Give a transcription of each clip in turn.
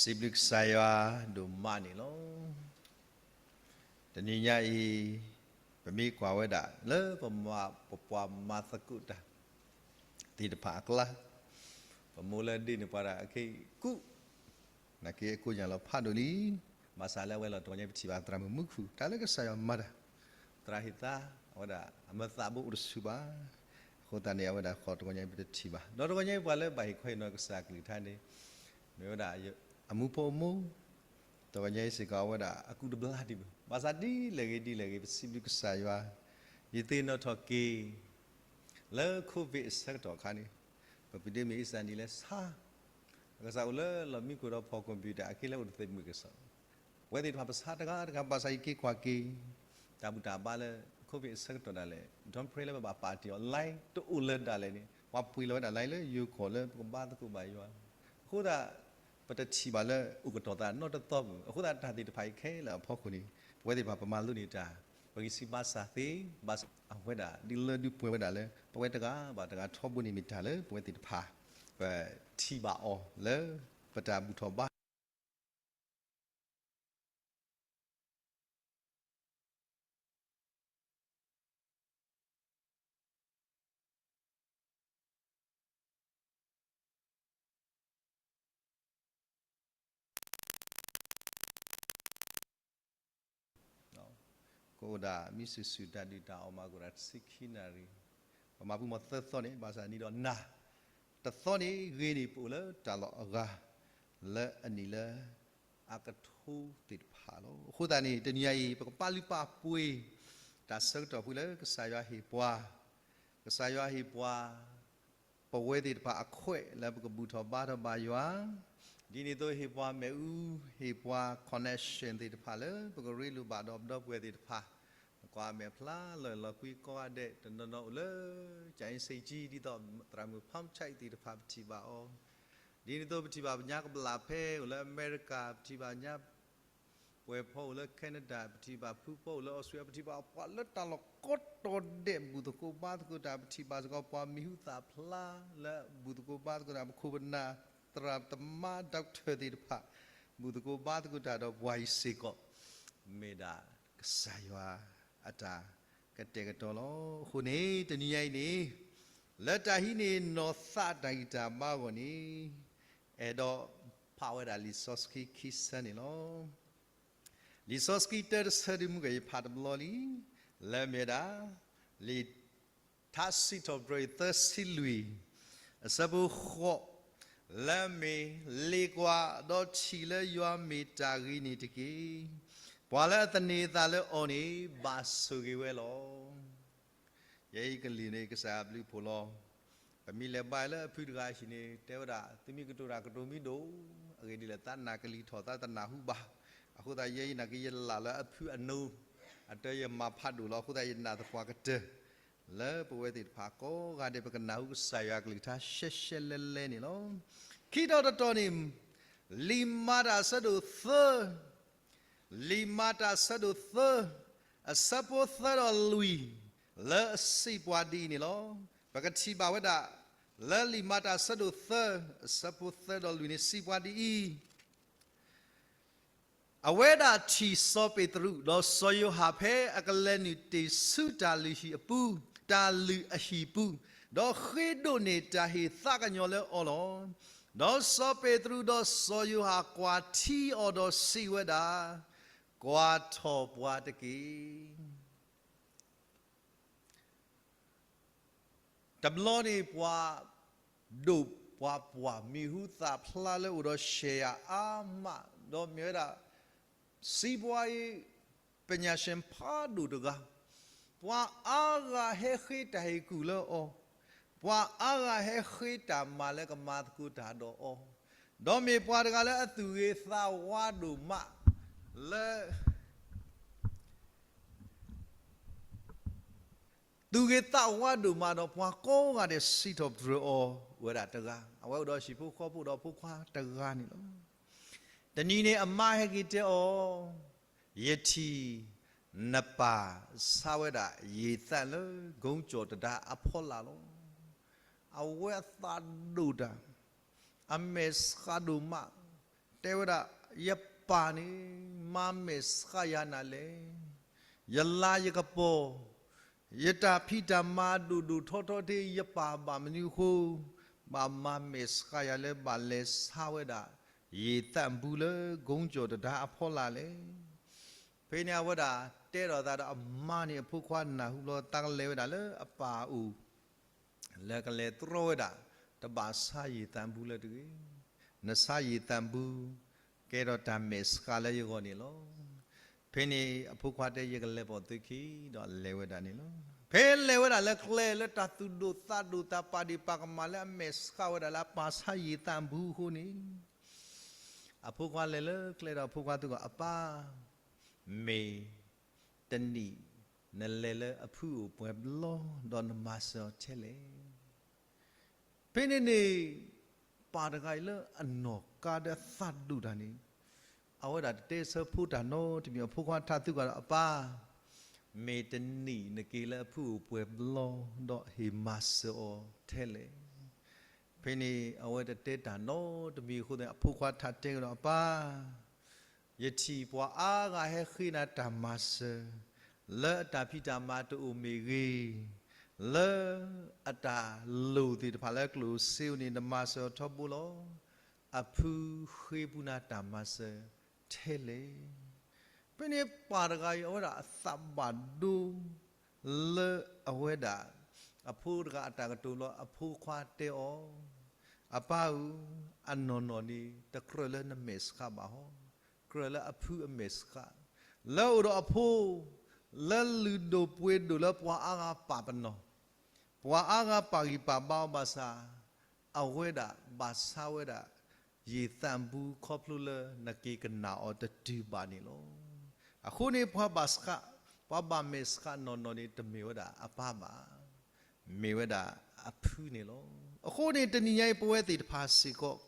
စံးဘျုးကစၢ်ယွၤဒိၣ်မးန့ၣ်လီၤ. တနံၤညါအံၤ ပမ့ၢ်ကွၢ်ဝဲဒၣ်လၢပမၤ ပပှၤမၤသကိးတၢ်သ့ၣ်တဖၣ်အကျါ, ပမိၢ်လၢဒ့န့ၣ်ပှၤဒၣ်အခဲအံၤကူး နာ်က့အကိးညါလီၤဖးဒိၣ်လံ, ဘၣ်ဆၣ်လၢအဝဲလီၤတဂီၤညါပထံၣ်ဘၣ်သရၣ်မုၣ်မူခိၣ် တၢ်လၢကစၢ်ယွၤမၤတၢ်, သရၣ်ဟ့ၣ်သါ, အဝဲဒၣ်အမၤသးဘိအိၣ်တဆူၣ်ဘၣ်. အဃိသတးန့ၣ် အဝဲဒၣ်ဃီတဂီၤညါပတထံၣ်ဘၣ်. ဒီးတဂီၤညါပှၤလၢဘၣ်ဟ့ၣ်ခီဟ့ၣ်နီၤကစၢ်ကလုၢ်ကထါန့ၣ် မ့ၢ်ဝဲဒၣ်အမူဖိအမိၢ်, တဂီၤညါအံၤစ့ၢ်ကီး အဝဲဒၣ်အကူတဘျါဒံးဘၣ်. ဘၣ်ဆၣ်ဒ်လဲၣ်ဂ့ၤဒ်လဲၣ်ဂ့ၤ ပစံးဘျုးကစၢ်ယွၤ, ယသ့ၣ်နီၣ်ထီၣ်က့ၤ လၢ COVID အဆၢကတီၢ်အခါန့ၣ် ပပဒ့မ့ၢ်အ့စၢ်နံၤလၢဆါ, အကစၢ်အိၣ်လၢလီၢ်မံခိၣ်ဒီးဖီၣ် computer အက့လၢအိၣ်တသ့မုၢ်ကစီၣ်, ပဝဲသ့ၣ်တဖၣ်ပဆါတဂၤတဂၤ ဘၣ်ဆၣ်ယက့ၤကွၢ်က့ၤ တၢ်ဘူၣ်တၢ်ဘါလၢ COVID အဆၢကတီၢ်ဒၣ်လဲာ် ဒီပြဲလၢပဘၣ်ပာ်တ့ၢ်အီၤ line တအိၣ်လၢၤဒၣ်လဲာ်န့ၣ် ပှၤပှ့ၤလီၤဝဲဒၣ် line လၢယိၤကီၢ်လၢပကဘါသကိးဘၣ်ယွၤ, အဃိသတး ပတထံၣ်ဘၣ်လၢအိၣ်ကတီၤသးနီတသီပူၤ, အဃိသတးတၢ်သ့ၣ်တဖၣ်အံၤခဲလၢာ်အဖီခိၣ်န့ၣ် ပဝဲသ့ၣ်တဖၣ်ပမၤလိန့ၢ်တၢ်, ပဂံၢ်စၢ်ဘါစၢ်သ့, ဘၣ်ဆၣ်အဝဲဒၣ်ဒ်လၢဒုးပှဲၤဝဲဒၣ်လၢ ပဝဲတဂၤဘၣ်တဂၤထီဘိန့ၣ်မ့ၢ်တၢ်လၢပဝဲသ့ၣ်တဖၣ် ပထံၣ်ဘၣ်အီၤလၢ ပတၢ်ဘူၣ်ထီၣ်ဘါ ကအိၣ်ဒၣ်မံစုာ်စုာ်တၢ်ဒုၣ်တၢ်အီၣ်မးကအိၣ်ဒၣ်တဆံခံနၣ်ရံၣ်, ပမၤပူၤမီၤသၢသီန့ၣ် ဘၣ်ဆၣ်နံၤဒီးနၤ, တသီန့ၣ်ဂ့ၤန့ၣ် ပအိၣ်လၢတၢ်လီၢ်အဂၤ လၢအနံၣ်လၢအကထိသ့ၣ်တဖၣ်လီၤ. အဃိသတးန့ၣ် တနံၤညါအံၤ ပကပာ်လုၢ်ပာ်ပှ့ၤ တၢ်ဆၢကတီၢ်ဖုလၢကစၢ်ယွၤဟ့ၣ်ပှၤ, ကစၢ်ယွၤဟ့ၣ်ပှၤ ပဝဲသ့ၣ်တဖၣ်အခွဲးလၢပကဘူၣ်ထီၣ်ဘါထီၣ်ဘၣ်ယွၤ, ဒ်န့ၣ်အသိးဟ့ၣ်ပှၤမ့ၣ်အူ, ဟ့ၣ်ပှၤ connection သ့ၣ်တဖၣ်လၢ ပကရ့လိာ်ဘၣ်ဒီးပဒီပုၢ်ဝဲၢ်သ့ၣ်တဖၣ်, ကွၢ်မဲာ်ဖျါလၢလီၤကွံကိးဂၤဒဲး တနီၤနီၤအိၣ်လၢ ကၠၤအ့စ့ကၠံ ဒ်သိးသရၣ်မုၣ်ဖါဆဲးသ့ၣ်တဖၣ်ပထံၣ်ဘၣ်အီၤ, ဒ်န့ၣ်အသိးပထံၣ်ဘၣ်ပညါကဘျၣ်ဖဲအိၣ်လၢအမဲရကၤ, ပထံၣ်ဘၣ်ညါ ပှဲၤဖီအိၣ်လၢ Canada, ပထံၣ်ဘၣ်ဖုဖီအိၣ်လၢအီစထြ့လယါ, ပထံၣ်ဘၣ်ပှၤလၢတၢ်လီၢ်ကိးတီၤဒဲးဘူၣ်သကိးဘါသကိးတၢ်, ပထံၣ်ဘၣ်စ့ၢ်ကီးပှၤမံၤဟူသၣ်ဖျါလၢဘူၣ်သကိးဘါသကိးတၢ်, ပခိၣ်ပနၢ်သရၣ်သမါ doctor သ့ၣ်တဖၣ် ဘူၣ်သကိးဘါသကိးတၢ်ဒီးပှၤအံၤစ့ၢ်ကီး မ့ၢ်ဒၣ်ကစၢ်ယွၤအတၢ်ကတဲာ်ကတီၤလီၤ. အဃိန့ၣ် တနံၤညါအံၤန့ၣ် လၢတၢ်ဟံးန့ၢ်နီၢ်သးတၢ်ဂံၢ်တၢ်ဘါအဂီၢ်န့ၣ် အဲၣ်ဒိးဖးဝဲဒၣ်လံာ်စီဆှံခံဆၢန့ၣ်လီၤ. လံာ်စီဆှံတၢတဆၢဒုးမုၢ်ကယ ယဖးတဘျီလံ, လၢမ့ၢ်ဝဲဒၣ် လံာ်ထါစံးထီၣ်ပတြၢၤ သၢဆံလွံၢ် အဆၢဖိဃိး, လၢမ့ၢ်လ့ၣ်ကွၢ် ဒီးထံၣ်လၢယွၤမ့ၢ်တၢ်ဂ့ၤန့ၣ်တက့ၢ်. ပှၤလၢအသန့ၤအသးလၢအီၤန့ၣ် ဘၣ်ဆိၣ်ဂ့ၤဝဲလီၤ. ယဲအံၤကလုၢ်န့ၣ် ကစၢ်ယွၤဘျုးဖှိၣ်လီၤ. ပမ့ၢ်လဲၤဘါလၢအဖုတဂၤအဟံၣ်န့ၣ် တဲဝဲဒၣ် သုမ့ၢ်ကတိၤတၢ်ကတိၤမ့ၢ်ဒိၣ်, အဂ့ၢ်ဒ်လဲၣ် သးနၢ်ကလံၤထီၣ် သးတနၢ်ဟူဘၣ်. အဃိသတးယဲအံၤနာ်က့ ယလၢ်လၢအဖုအနိ, အတၢ်ယမၤဖးဒိၣ်လီၤ. အဃိသတးယနာ်သပှၢ်ကတၢၢ် လၢပဝဲသ့ၣ်တဖၣ်ကိးဂၤဒဲး ပကနၢ်ဟူကစၢ်ယွၤအကလုၢ်ကထါရှဲရှဲလဲလဲန့ၣ်လီၤ. ခံထီၣ်တတီၤန့ၣ် လံာ်မၤတၢ်အဆၢဒိၣ်သၢ လံာ်မၤတၢ်အဆၢဒိၣ်သၢ အဆၢဖိသၢဒီးလွံၢ် လၢအစံးပှၤဒ်အံၤန့ၣ်လီၤ. ပကထံၣ်ဘၣ်ဝဲဒၣ် လၢလံာ်မၤတၢ်အဆၢဒိၣ်သၢ အဆၢဖိသၢဒီးလွံၢ်န့ၣ် စံးပှၤဒ်အံၤ, အဝဲဒၣ်ထံၣ်စီၤပ့းတရူးဒီးစီၤယိၤဟၣ်ဖဲအကလဲၤနုာ်တ့ၢ်ဆူတၢ်လုၢ်ဟံၣ်အပူၤ, တၢ်လုၢ်အဟံၣ်ပူၤ, ဒီးဃ့ဒိးန့ၢ်တၢ်ဟ့ၣ်သးကညီၤလၢအီၤလီၤ. ဒီးစီၤပ့းတရူးဒီးစီၤယိၤဟၣ်ကွၢ်ထံအီၤဒီးစံးဝဲဒၣ်, ကွၢ်ထီၣ်ပှၤတက့ၢ်. တဘျီန့ၣ်ပှၤဒိၣ်ပှၤပှၢ် မံၤဟူသၣ်ဖျါလၢအိၣ်ဒီးရှဲးယၤအါမး, ဒီးမ့ၢ်ဝဲဒၣ် စံးပှၤအံၤ ပညၣ်ၡၢၣ်ဖးဒိၣ်တဂၤ, ပှၤအါဂၤဟဲဃ့တၢ်ဟ့ၣ်ကူၣ်လၢအီၤ, ပှၤအါဂၤဟဲဃ့တၢ်မၤလၢကမၤသကိးတၢ်ဒီးအီၤ, ဒီးမ့ၢ်ပှၤတဂၤလၢအသူၣ်ဂ့ၤသးဝါဒိၣ်မး လၢ သူၣ်ဂ့ၤသးဝါဒိၣ်မးဒီးပှၤကိးဂၤဒဲးစံးထီၣ်ပတြၢၤအီၤဝဲဒၣ်တဂၤ, အဝဲအိၣ်ဒီးဟံၣ်ဖိဃီဖိဒီးဖိခွါတဂၤန့ၣ်လီၤ. တနံၤန့ၣ်အမါဟဲက့ၤတဲအီၤ, ယထံၣ်နပၢ်ဆါဝဲဒၣ်ယံာ်သၣ်လၢ ကိကၠီၣ်တဒါအဖီလာ်လီၤ. အဝဲအသးဒိၣ်တၢ်, အမဲာ်ဆှးဒိၣ်မး, တဲဝဲဒၣ်, ယပၢ်န့ၣ် မၤမဲာ်ဆှးယၤနၤလဲၣ်. ယလၤယကပီၤ, ယတၢ်ဖံးတၢ်မၤဒိၣ်ဒိၣ်ထီထီတ့ၢ် ယပၢ်ဘၣ်မနုၤအဃိ ဘၣ်မၤမဲာ်ဆှးယၤလၢ ဘၣ်လဲၤဆါဝဲဒၣ် ယံာ်သၣ်ဘူလၢ ကိကၠီၣ်တဒါအဖီလာ်လဲၣ်. ဖဲန့ၣ်အဝဲဒၣ်တဲထီၣ်အသးဒီးအမါန့ၣ် အဖိခွါနၢ်ဟူဘျီ သးကလဲၤဝဲဒၣ်လၢအပၢ်အအိၣ် လၢကလဲၤတြီဝဲဒၣ်, တဘၣ်ဆါယံာ်သၣ်ဘူလၢၤတဂ့ၤ. နဆါယံာ်သၣ်ဘူ ကဲထီၣ်တၢ်မဲာ်ဆှးလၢယဂီၢ်န့ၣ်လီၤ. ဖဲန့ၣ်အဖိခွါတဲ ယကလဲၤပိာ်သုခံ ဒီးလဲၤဝဲဒၣ်န့ၣ်လီၤ. ဖဲလဲၤဝဲဒၣ်လၢကျဲလၢတၢ်သူၣ်ဒိၣ်သးဒိၣ် တၢ်ပာ်ဒံၣ်ပာ်ကမၣ်လၢအမဲာ်ဆှးဝဲဒၣ်လၢအပၢ်ဆါယံာ်သၣ်ဘူအဃိန့ၣ် အဖိခွါလဲၤလၢကျဲဒီးအဖိခွါသံကွၢ်, အပၢ်, မ့ၢ်တနံၤနလဲၤလၢအဖုအိၣ်ပှဲၤဘျီ ဒီးနမၤစၢၤအီၤထဲလဲၣ်. ဖဲန့ၣ်န့ၣ် ပၢ်တဂၤအံၤလၢအနီၢ်ကါဒီးသးဒိၣ်တၢ်န့ၣ် အဝဲဒၣ်တတဲဆၢဖိတၢ်နီတမံၤ အဖိခွါထးသံကွၢ်ဒီး အပၢ်, မ့ၢ်တနံၤနက့ၤလၢအဖုအိၣ်ပှဲၤဘျီ ဒီးဟ့ၣ်မၤစၢၤအီၤထဲလဲၣ်. ဖဲန့ၣ်အဝဲတတဲတၢ်နီတမံၤအဃိသတး အဖိခွါထးတဲကဒီး အပၢ်, ယထံၣ်ပှၤအါဂၤဟဲဃ့နၤတၢ်မၤစၢၤ လၢအတၢ်ဖံးတၢ်မၤတအိၣ်မ့ၢ်ဂ့ၤ, လၢအတၢ်လိၣ်သ့ၣ်တဖၣ်လၢကျိၣ်စ့ဧိၤန့ၣ် နမၤစၢၤအီၤထီဘိလီၤ. အဖုဃ့ပူၤနၤတၢ်မၤစၢၤထဲလဲၣ်. ဖဲန့ၣ်ပၢ်တဂၤအံၤ အဝဲဒၣ်အသးဘၣ်ဒိ လၢအဝဲဒၣ် အဖိတဂၤအတၢ်ကတိၤလီၤ. အဖိခွါတဲအီၤ, အပၢ်ဧၢ, အနီၢ်နီၢ်န့ၣ် တကြၢးလၢနမဲာ်ဆှးဘၣ်ဟီ, ကြၢးလၢအဖုအမဲာ်ဆှး, လၢအအိၣ်ဒီးအဖိ လၢလုၢ်ဒိၣ်ပှ့ၤဒိၣ်လၢပှၤအါဂၤပာ်ပနီၣ်, ပှၤအါဂၤပာ်ဂံၢ်ပာ်ဘါအီၤဘၣ်ဆၣ်, အဝဲဒၣ်ဘၣ်ဆါဝဲဒၣ် ယံာ်သၣ်ဘူခီဖျိလၢနက့ၤကနၣ်အီၤတတုၤဘၣ်န့ၣ်လီၤ. အဃိန့ၣ်ပှၤဘၣ်ဆှး, ပှၤဘၣ်မဲာ်ဆှးနီၢ်နီၢ်န့ၣ် တမ့ၢ်ဝဲဒၣ်အပၢ်ဘၣ်, မ့ၢ်ဝဲဒၣ်အဖုန့ၣ်လီၤ. အဃိန့ၣ်တနံၤညါအံၤ ပဝဲသ့ၣ်တဖၣ်စ့ၢ်ကီး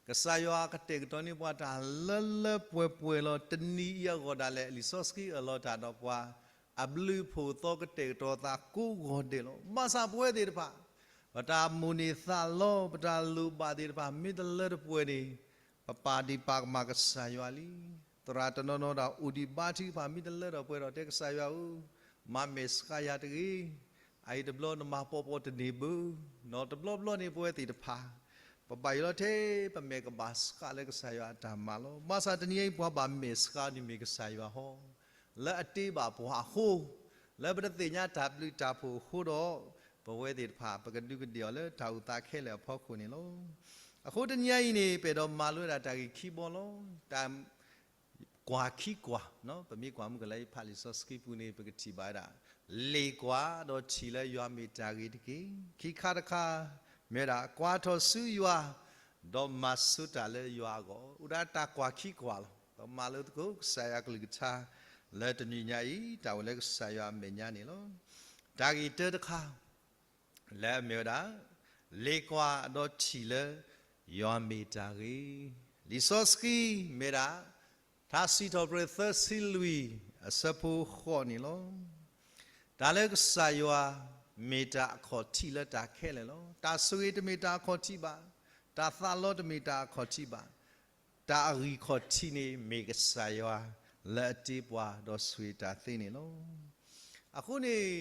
ကစၢ်ယွၤကတဲာ်ကတီၤန့ၢ်ပှၤတၢ်လၢလၢပှဲၤပှဲၤလီၤ. တနံၤအံၤအဂီၢ်ဒၣ်လဲာ် လံာ်စီဆှံအၢၣ်လီၤတၢ်ဒီးပှၤ, အဘျုးအဖှိၣ်အသီကတဲာ်ကတီၤသးကိးဂီၤဒဲးလီၤ. ဘၣ်ဆၣ်ပဝဲသ့ၣ်တဖၣ် ပတၢ်မိၣ်န့ၢ်သးလီ ပတၢ်လိၣ်ဘၣ်သ့ၣ်တဖၣ် မ့ၢ်တလၢတပှဲၤန့ၣ် ပပာ်ဒံးပာ်ကမၣ်ကစၢ်ယွၤလံ. သရၣ်တနီၤနီၤဒၣ်အိၣ်ဒံးဘါထုကဖၣ် မ့ၢ်တလၢတပှဲၤဒီး တဲကစၢ်ယွၤဧၢ, မၤမဲာ်ဆှးယၤတဂ့ၤ. အအံၤတဘျီနမၤပီပီတန့ၢ်ဘၣ်. နီၢ်တဘျီဘျီန့ၣ် ပဝဲသ့ၣ်တဖၣ် ပဘၣ်ယိၣ်လီၤထဲ ပမဲာ်ကဘၣ်ဆှးလၢကစၢ်ယွၤအတၢ်မၤလီၤ. ဘၣ်ဆၣ်တနံၤအံၤ ပှၤဘၣ်မဲာ်ဆှးန့ၣ်မ့ၢ်ကစၢ်ယွၤဟီ, လၢအတ့ဘၣ်ပှၤအဃိ, လၢပတသ့ၣ်ညါတၢ်ဘျုးတၢ်ဖှိၣ်အဃိဒီး, ပဝဲသ့ၣ်တဖၣ် ပကဒုးကဒ့ၣ်အီၤလၢတၢ်အိၣ်သးခဲလၢာ်အဖီခိၣ်န့ၣ်လီၤ. အဃိတနံၤအံၤန့ၣ် ပအဲၣ်ဒိးမၤလိဝဲဒၣ်တၢ်ဂ့ၢ်ခံဘီလီၤ. တၢ် ကွၢ်ခံကွၢ်, ပမ့ၢ်ကွၢ်မုၢ်ကလၢယဖးလံာ်စီဆှံပူၤန့ၣ် ပကထံၣ်ဘၣ်ဝဲဒၣ်, လ့ၣ်ကွၢ်ဒီးထံၣ်လၢယွၤမ့ၢ်တၢ်ဂ့ၤတက့ၢ်. ခံခါတခါ မ့ၢ်ဝဲဒၣ် ကွၢ်ထီၣ်ဆူယွၤ, ဒီးမၤဆိတၢ်လၢယွၤအဂီၢ်, အိၣ်ဒၣ်တၢ်ကွၢ်ခံကွၢ်လီၤ. ပမၤလိသကိးကစၢ်ယွၤကလုၢ်ကထါ လၢတနံၤညါအံၤ တၢ်အိၣ်လၢကစၢ်ယွၤအမဲာ်ညါန့ၣ်လီၤ. တၢ်ဂ့ၢ်တၢတခါ လၢအမ့ၢ်ဝဲဒၣ်, လ့ၣ်ကွၢ်ဒီးထံၣ်လၢယွၤမ့ၢ်တၢ်ဂ့ၤ. လံာ်စီဆှံမ့ၢ်ဒၣ် ထါစံးထီၣ်ပတြၢၤသၢဆံလွံၢ် အဆၢဖိဃိးန့ၣ်လီၤ. တၢ်လၢကစၢ်ယွၤမ့ၢ်တၢ်အခီၣ်ထံးလၢတၢ်ခဲလၢာ်လီၤ. တၢ်ဆိၣ်ဂ့ၤတမ့ၢ်တၢ်အခီၣ်ထံးဘၣ်, တၢ်သးလီတမ့ၢ်တၢ်အခီၣ်ထံးဘၣ်, တၢ်အဂံၢ်ခီၣ်ထံးန့ၣ်မ့ၢ်ကစၢ်ယွၤ လၢအတ့ပှၤဒီးဆိၣ်ဂ့ၤတၢ်သ့န့ၣ်လီၤ. အဃိန့ၣ်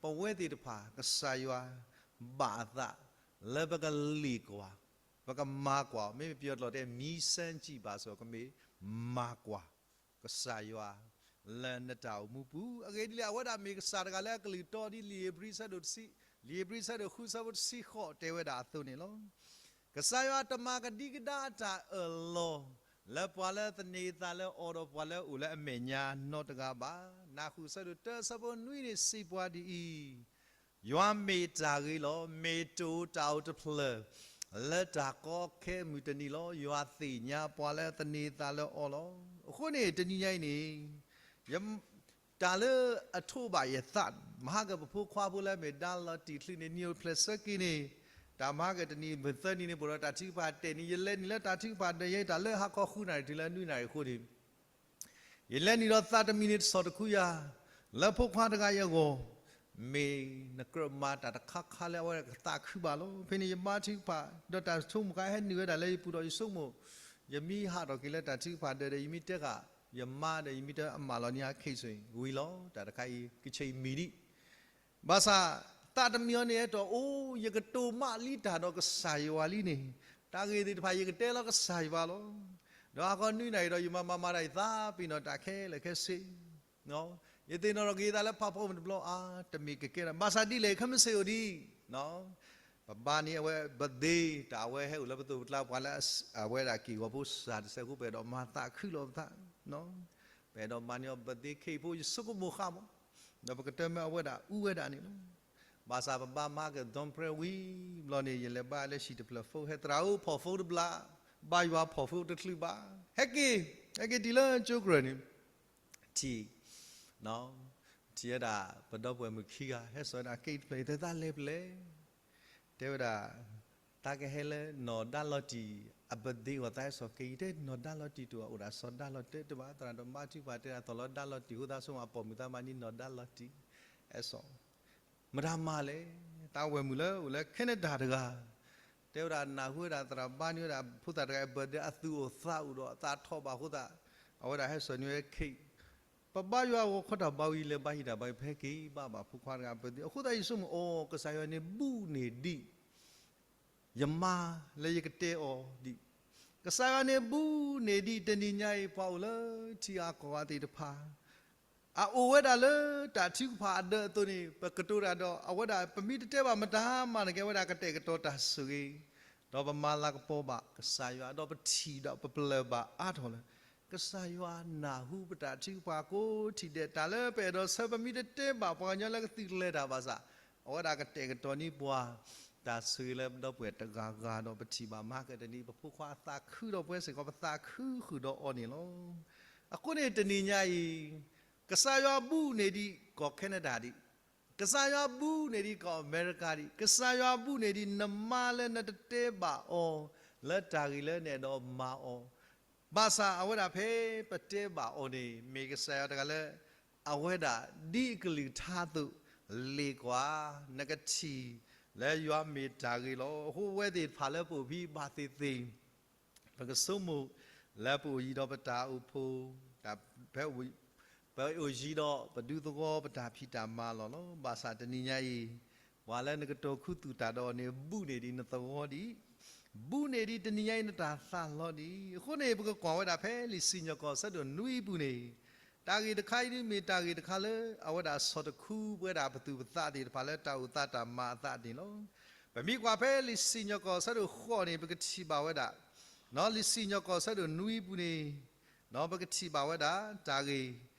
ပဝဲသ့ၣ်တဖၣ် ကစၢ်ယွၤဘၣ်အသးလၢပကလ့ၣ်ကွၢ်, ပကမၤကွၢ်, မ့မ့ၢ်ပယီၤကျိာ်တဲ မံစဲကံၣ်ဘၣ်စ့ၢ်ကီး ကမ့ၢ်မၤကွၢ် ကစၢ်ယွၤ လၢနတၢ်အိၣ်မူပူၤ. အဂ့ၢ်ဒ်လဲၣ် အဝဲဒၣ်မ့ၢ်ကစၢ်တဂၤလၢအကလုၢ်တီဒ်လံာ်ဧ့ၤဘြံၤဆၢဒိၣ်တဆံ, လံာ်ဧ့ၤဘြံၤဆၢဒိၣ်ဃုဆၢဖိတဆံဃိးတဲဝဲဒၣ်အသိးန့ၣ်လီၤ. ကစၢ်ယွၤတမၤကဒံကဒါအတၢ်အၢၣ်လီၤ လၢပှၤလၢသန့ၤအသးလၢအီၤဒီးပှၤလၢအအိၣ်လၢအမဲာ်ညါနီတဂၤဘၣ်. နၢ်ဟူဆၢဒိၣ်တၢဆၢဖိနွံန့ၣ်စံးပှၤဒ်အံၤ, ယွၤမ့ၢ်တၢ်ဂ့ၤလီၤ. မ့ၢ်တအိၣ်တၢ်အိၣ်တဖျၢၣ် လၢတၢ်ကီခဲအမုၢ်တနံၤလီၤ. ယွၤသ့ၣ်ညါပှၤလၢသန့ၤအသးလၢအီၤလီၤ. အဃိန့ၣ် တနံၤညါအံၤန့ၣ် ယ တၢ်လၢအထိးဘၣ်ယသး, မဟါကပဖိခွါဖိလၢအမ့ၢ်ဒါလီၤတံၢ်ချုးန့ၣ် နံၣ်အိၣ်ဖျဲၣ်ဆၢက့ၤန့ၣ်, တၢ်မဟါကတနံၤမုၢ်သၢနံၤန့ၣ် ပအိၣ်ဒီးတၢ်ထုကဖၣ်တဲာ်န့ၣ် ယလဲၤနုာ်လၢတၢ်ထုကဖၣ်ဒီးယဲတၢ်လၢဟါခီဃုနၣ်ရံၣ်တုၤလၢနွံနၣ်ရံၣ်အဃိန့ၣ် ယလဲၤနုာ်ဒီးသးတမံၤန့ၣ်တဆီၣ်တခူယၤ လၢဖိခွါတဂၤအံၤအဂီၢ်, မ့ၢ်နကြၢးမၤတၢ်တခါခါလၢအဝဲကသးခုဘၣ်လီၤ. ဖဲန့ၣ်ယဘါထုကဖၣ် ဒီးတၢ်ဆိကမိၣ်ခါဟဲနုာ်ဝဲဒၣ်လၢယပူၤဒီးယဆိကမိၣ်, ယမ့ၢ်ဟးထီၣ်က့ၤလၢတၢ်ထုကဖၣ်ဒီး ဒီးယမ့ၢ်တဲဃာ်ယမါဒီး ယမ့ၢ်တဲအမၤလီၤန့ၢ်အ case အံၤ ဝံၤလီၤ. တၢ်တခါအံၤ ကဆဲးအံၤမံၤဒံး ဘၣ်ဆၣ် သးတမံၤအီၤန့ၣ်အဲၣ်ဒိး အိ ယကတိၤမးလံတၢ်ဒီးကစၢ်ယွၤလံန့ၣ်, တၢ်ဂ့ၢ်သ့ၣ်တဖၣ်ယကတဲလီၤကစၢ်ယွၤလီၤ. ဒီးဟါခီနွံနၣ်ရံၣ်ဒီး ယမၤမၤမၤတၢ်အံၤသးပ့ၤနီၣ်တၢ်ခဲလၢာ်ခဲဆ့ ယသ့ၣ်နီၣ်ထီၣ်က့ၤသးလၢ ဖးဖီမုၢ်တဘျီအါ တမ့ၢ်ကကဲဒၣ် ဘၣ်ဆၣ်ဒ်လဲၣ် ခဲမုၢ်ဆ့ၣ်အိၣ်ဒံး ပဘါန့ၢ်အဝဲ birthday တၢ်အဝဲဟဲအိၣ်လၢပသိးပကျါ ပှၤလၢအဝဲဒၣ်က့ၢ်ဂီၤဖိစှၤတစဲးဖိ ပအဲၣ်ဒိးမၤသးခုလိာ်ပသး, ပအဲၣ်ဒိးမၤန့ၢ်အီၤ birthday cake ဖိ ယဆိကမိၣ်ဃာ်မး, ဒီးပကတၢၢ်မ့ၢ်အဝဲဒၣ်အူဝဲဒၣ်န့ၣ်လီၤ. ဘၣ်ဆၣ်ပဘါမၤက့ၤ ဒွန်ပြဲဝံၤဘျီန့ၣ် ယလဲၤဘါလၢဟံၣ်တဖျၢၣ် phone ဟဲသရၣ်ဧၢ ဖီၣ် phone တဘျီ, ဘါယွၤဖီၣ် phone တချုးဘၣ်, ဟဲက့ၤ, ဟဲက့ၤတုၤလၢကၠိကရၢၢ်န့ၣ် ထံၣ် ထံၣ်ဝဲဒၣ် ပဒီပုၢ်ဝဲၢ်မုၣ်ခံဂၤ ဟဲစိာ်ဝဲဒၣ် cake တဖျၢၣ် တဲသးလဲၤဖဲလဲၣ်, တဲဝဲဒၣ် သးကဟဲလၢနီၢ်ဒါလီၤတံၢ် အ birthday အဂီၢ်သးဟဲစိာ် cake အံၤ တဲနီၢ်ဒါလီၤတံၢ်တအိၣ် အိၣ်ဒၣ်စီၤဒါလီၤတဲာ်တဘၣ် သရၣ်ဒီးမါထုကဖၣ်တဲဒၣ် သိၣ်လီၤဒါလီၤတံၢ် အဃိသးဆိကမိၣ်အပိာ်မုၣ်သးမၤန့ၢ်နီၢ်ဒါလီၤတံၢ် ဟဲစိာ် မတၤမၤလဲၣ်, သးဝဲၢ်မုၣ်လၢအိၣ်လၢ Canada တဂၤ, တဲဝဲဒၣ်နၢ်ဟူဝဲဒၣ်သရၣ်ဘါန့ၢ်ဝဲဒၣ်ဖိသၣ်တဂၤအ birthday အသူၣ်အိၣ်သးအိၣ်ဒီးသးထီၣ်ဘၣ်အဃိသတး အဝဲဒၣ်ဟဲစိာ်န့ၢ်ဝဲ cake, ပဘါယွၤအဂီၤခီတၢ်ဘါဝံၤ လဲၤဘါဟံၣ်တၢ်ဘါဝံၤ ပဟဲက့ၤဘါဘၣ်ဖိခွါတဂၤ birthday အဃိသတးယဆိကမိၣ်အီၤ ကစၢ်ယွၤန့ၣ်ဘူးန့ၢ်ဒံး ယမါလၢယကတဲအီၤဒံး, ကစၢ်ယွၤန့ၣ်ဘူးန့ၢ်ဒံး တနံၤညါအံၤ ပှၤအိၣ်လၢထံဂၤကီၢ်ဂၤသ့ၣ်တဖၣ် အအိၣ်ဝဲဒၣ်လၢတၢ်ထုကဖၣ်အဒၢးအသိးန့ၣ် ပကတိၤတၢ်ဒီး အဝဲဒၣ်ပမ့ၢ်တတဲဘၣ်မတၤမးန့ၣ် ကဲဝဲဒၣ်ကတဲာ်ကတီၤတၢ်ဆိၣ်ဂ့ၤ, ဒီးပမၤလၤကပီၤဘၣ်ကစၢ်ယွၤ ဒီးပထံၣ်ဒီးပပလၢၢ်ဘၣ်အါထီၣ်လၢ ကစၢ်ယွၤနၢ်ဟူပတၢ်ထုကဖၣ်ကိးထံၣ်ဒဲး တၢ်လၢပအဲၣ်ဒိးဆၢ ပမ့ၢ်တတဲဘၣ်ပှၤကညီလၢကသုးကျဲၤတၢ်ဘၣ်ဆၣ် အဝဲဒၣ်ကတဲာ်ကတီၤန့ၢ်ပှၤ တၢ်ဆိၣ်ဂ့ၤလၢပဒီပုၢ်ဝဲၢ်တဂၤဂၤဒီး ပထံၣ်ဘၣ်မၤကတနံၤ ပဖိခွါအသးခုဒီးပှၤစ့ၢ်ကီး ပသးခုဃုာ်ဒီးအီၤန့ၣ်လီၤ. အဃိန့ၣ်တနံၤညါအံၤ ကစၢ်ယွၤဘူးန့ၢ်ဒံးကီၢ် Canada ဒံး, ကစၢ်ယွၤဘူးန့ၢ်ဒံးကီၢ်အမဲရကၤဒံး, ကစၢ်ယွၤဘူးန့ၢ်ဒံးနမါလၢနတတဲဘၣ်အီၤ လၢတၢ်ဂ့ၢ်လၢနအဲၣ်ဒိးမၤအီၤ, ဘၣ်ဆၣ်အဝဲဒၣ်ဖဲပတဲဘၣ်အီၤန့ၣ် မ့ၢ်ကစၢ်ယွၤတဂၤလၢ အဝဲဒၣ်ဒ်အကလုၢ်ကထါအသိး လ့ၣ်ကွၢ် နကထံၣ်လၢယွၤမ့ၢ်တၢ်ဂ့ၤလီၤ. အဃိဝဲသ့ၣ်တဖၣ်လၢပအိၣ်ဖဲဘၣ်သ့ၣ်သ့ၣ် ပကဆိကမိၣ်လၢပအိၣ်ယံၤဒီးပတၢ်အိၣ်ဖှိၣ်, ပအိၣ်ယံၤဒီးပဒူသဝီပတၢ်ဖံးတၢ်မၤလီၤလီၤ. ဘၣ်ဆၣ်တနံၤညါအံၤ ပှၤလၢနကတိၤခူသူၣ်တၢ်ဒီးအီၤန့ၣ် ဘူးန့ၢ်ဒံးနသဝီဒံး, ဘူးန့ၢ်ဒံးတနံၤညါအံၤနတၢ်သးလီဒံး. အဃိန့ၣ် ပကကွၢ်ဝဲဒၣ်ဖဲလံာ်စံၣ်ညီၣ်ကွီၢ်အဆၢဒိၣ်နွံအပူၤန့ၣ်, တၢ်ဂ့ၢ်တခါအံၤဒ်မ့ၢ်တၢ်ဂ့ၢ်တခါလၢ အဝဲဒၣ်ဆီၣ်တခူပဝဲဒၣ်ပသူၣ်ပသးသ့ၣ်တဖၣ်လၢတၢ်အိၣ်သးတၢ်မၤအသးန့ၣ်လီၤ. ပမ့ၢ်ကွၢ်ဖဲလံာ်စံၣ်ညီၣ်ကွီၢ်အဆၢဒိၣ်ဃိးန့ၣ် ပကထံၣ်ဘၣ်ဝဲဒၣ် လံာ်စံၣ်ညီၣ်ကွီၢ်အဆၢဒိၣ်နွံအပူၤန့ၣ် ပကထံၣ်ဘၣ်ဝဲဒၣ် တၢ်ဂ့ၢ် လီ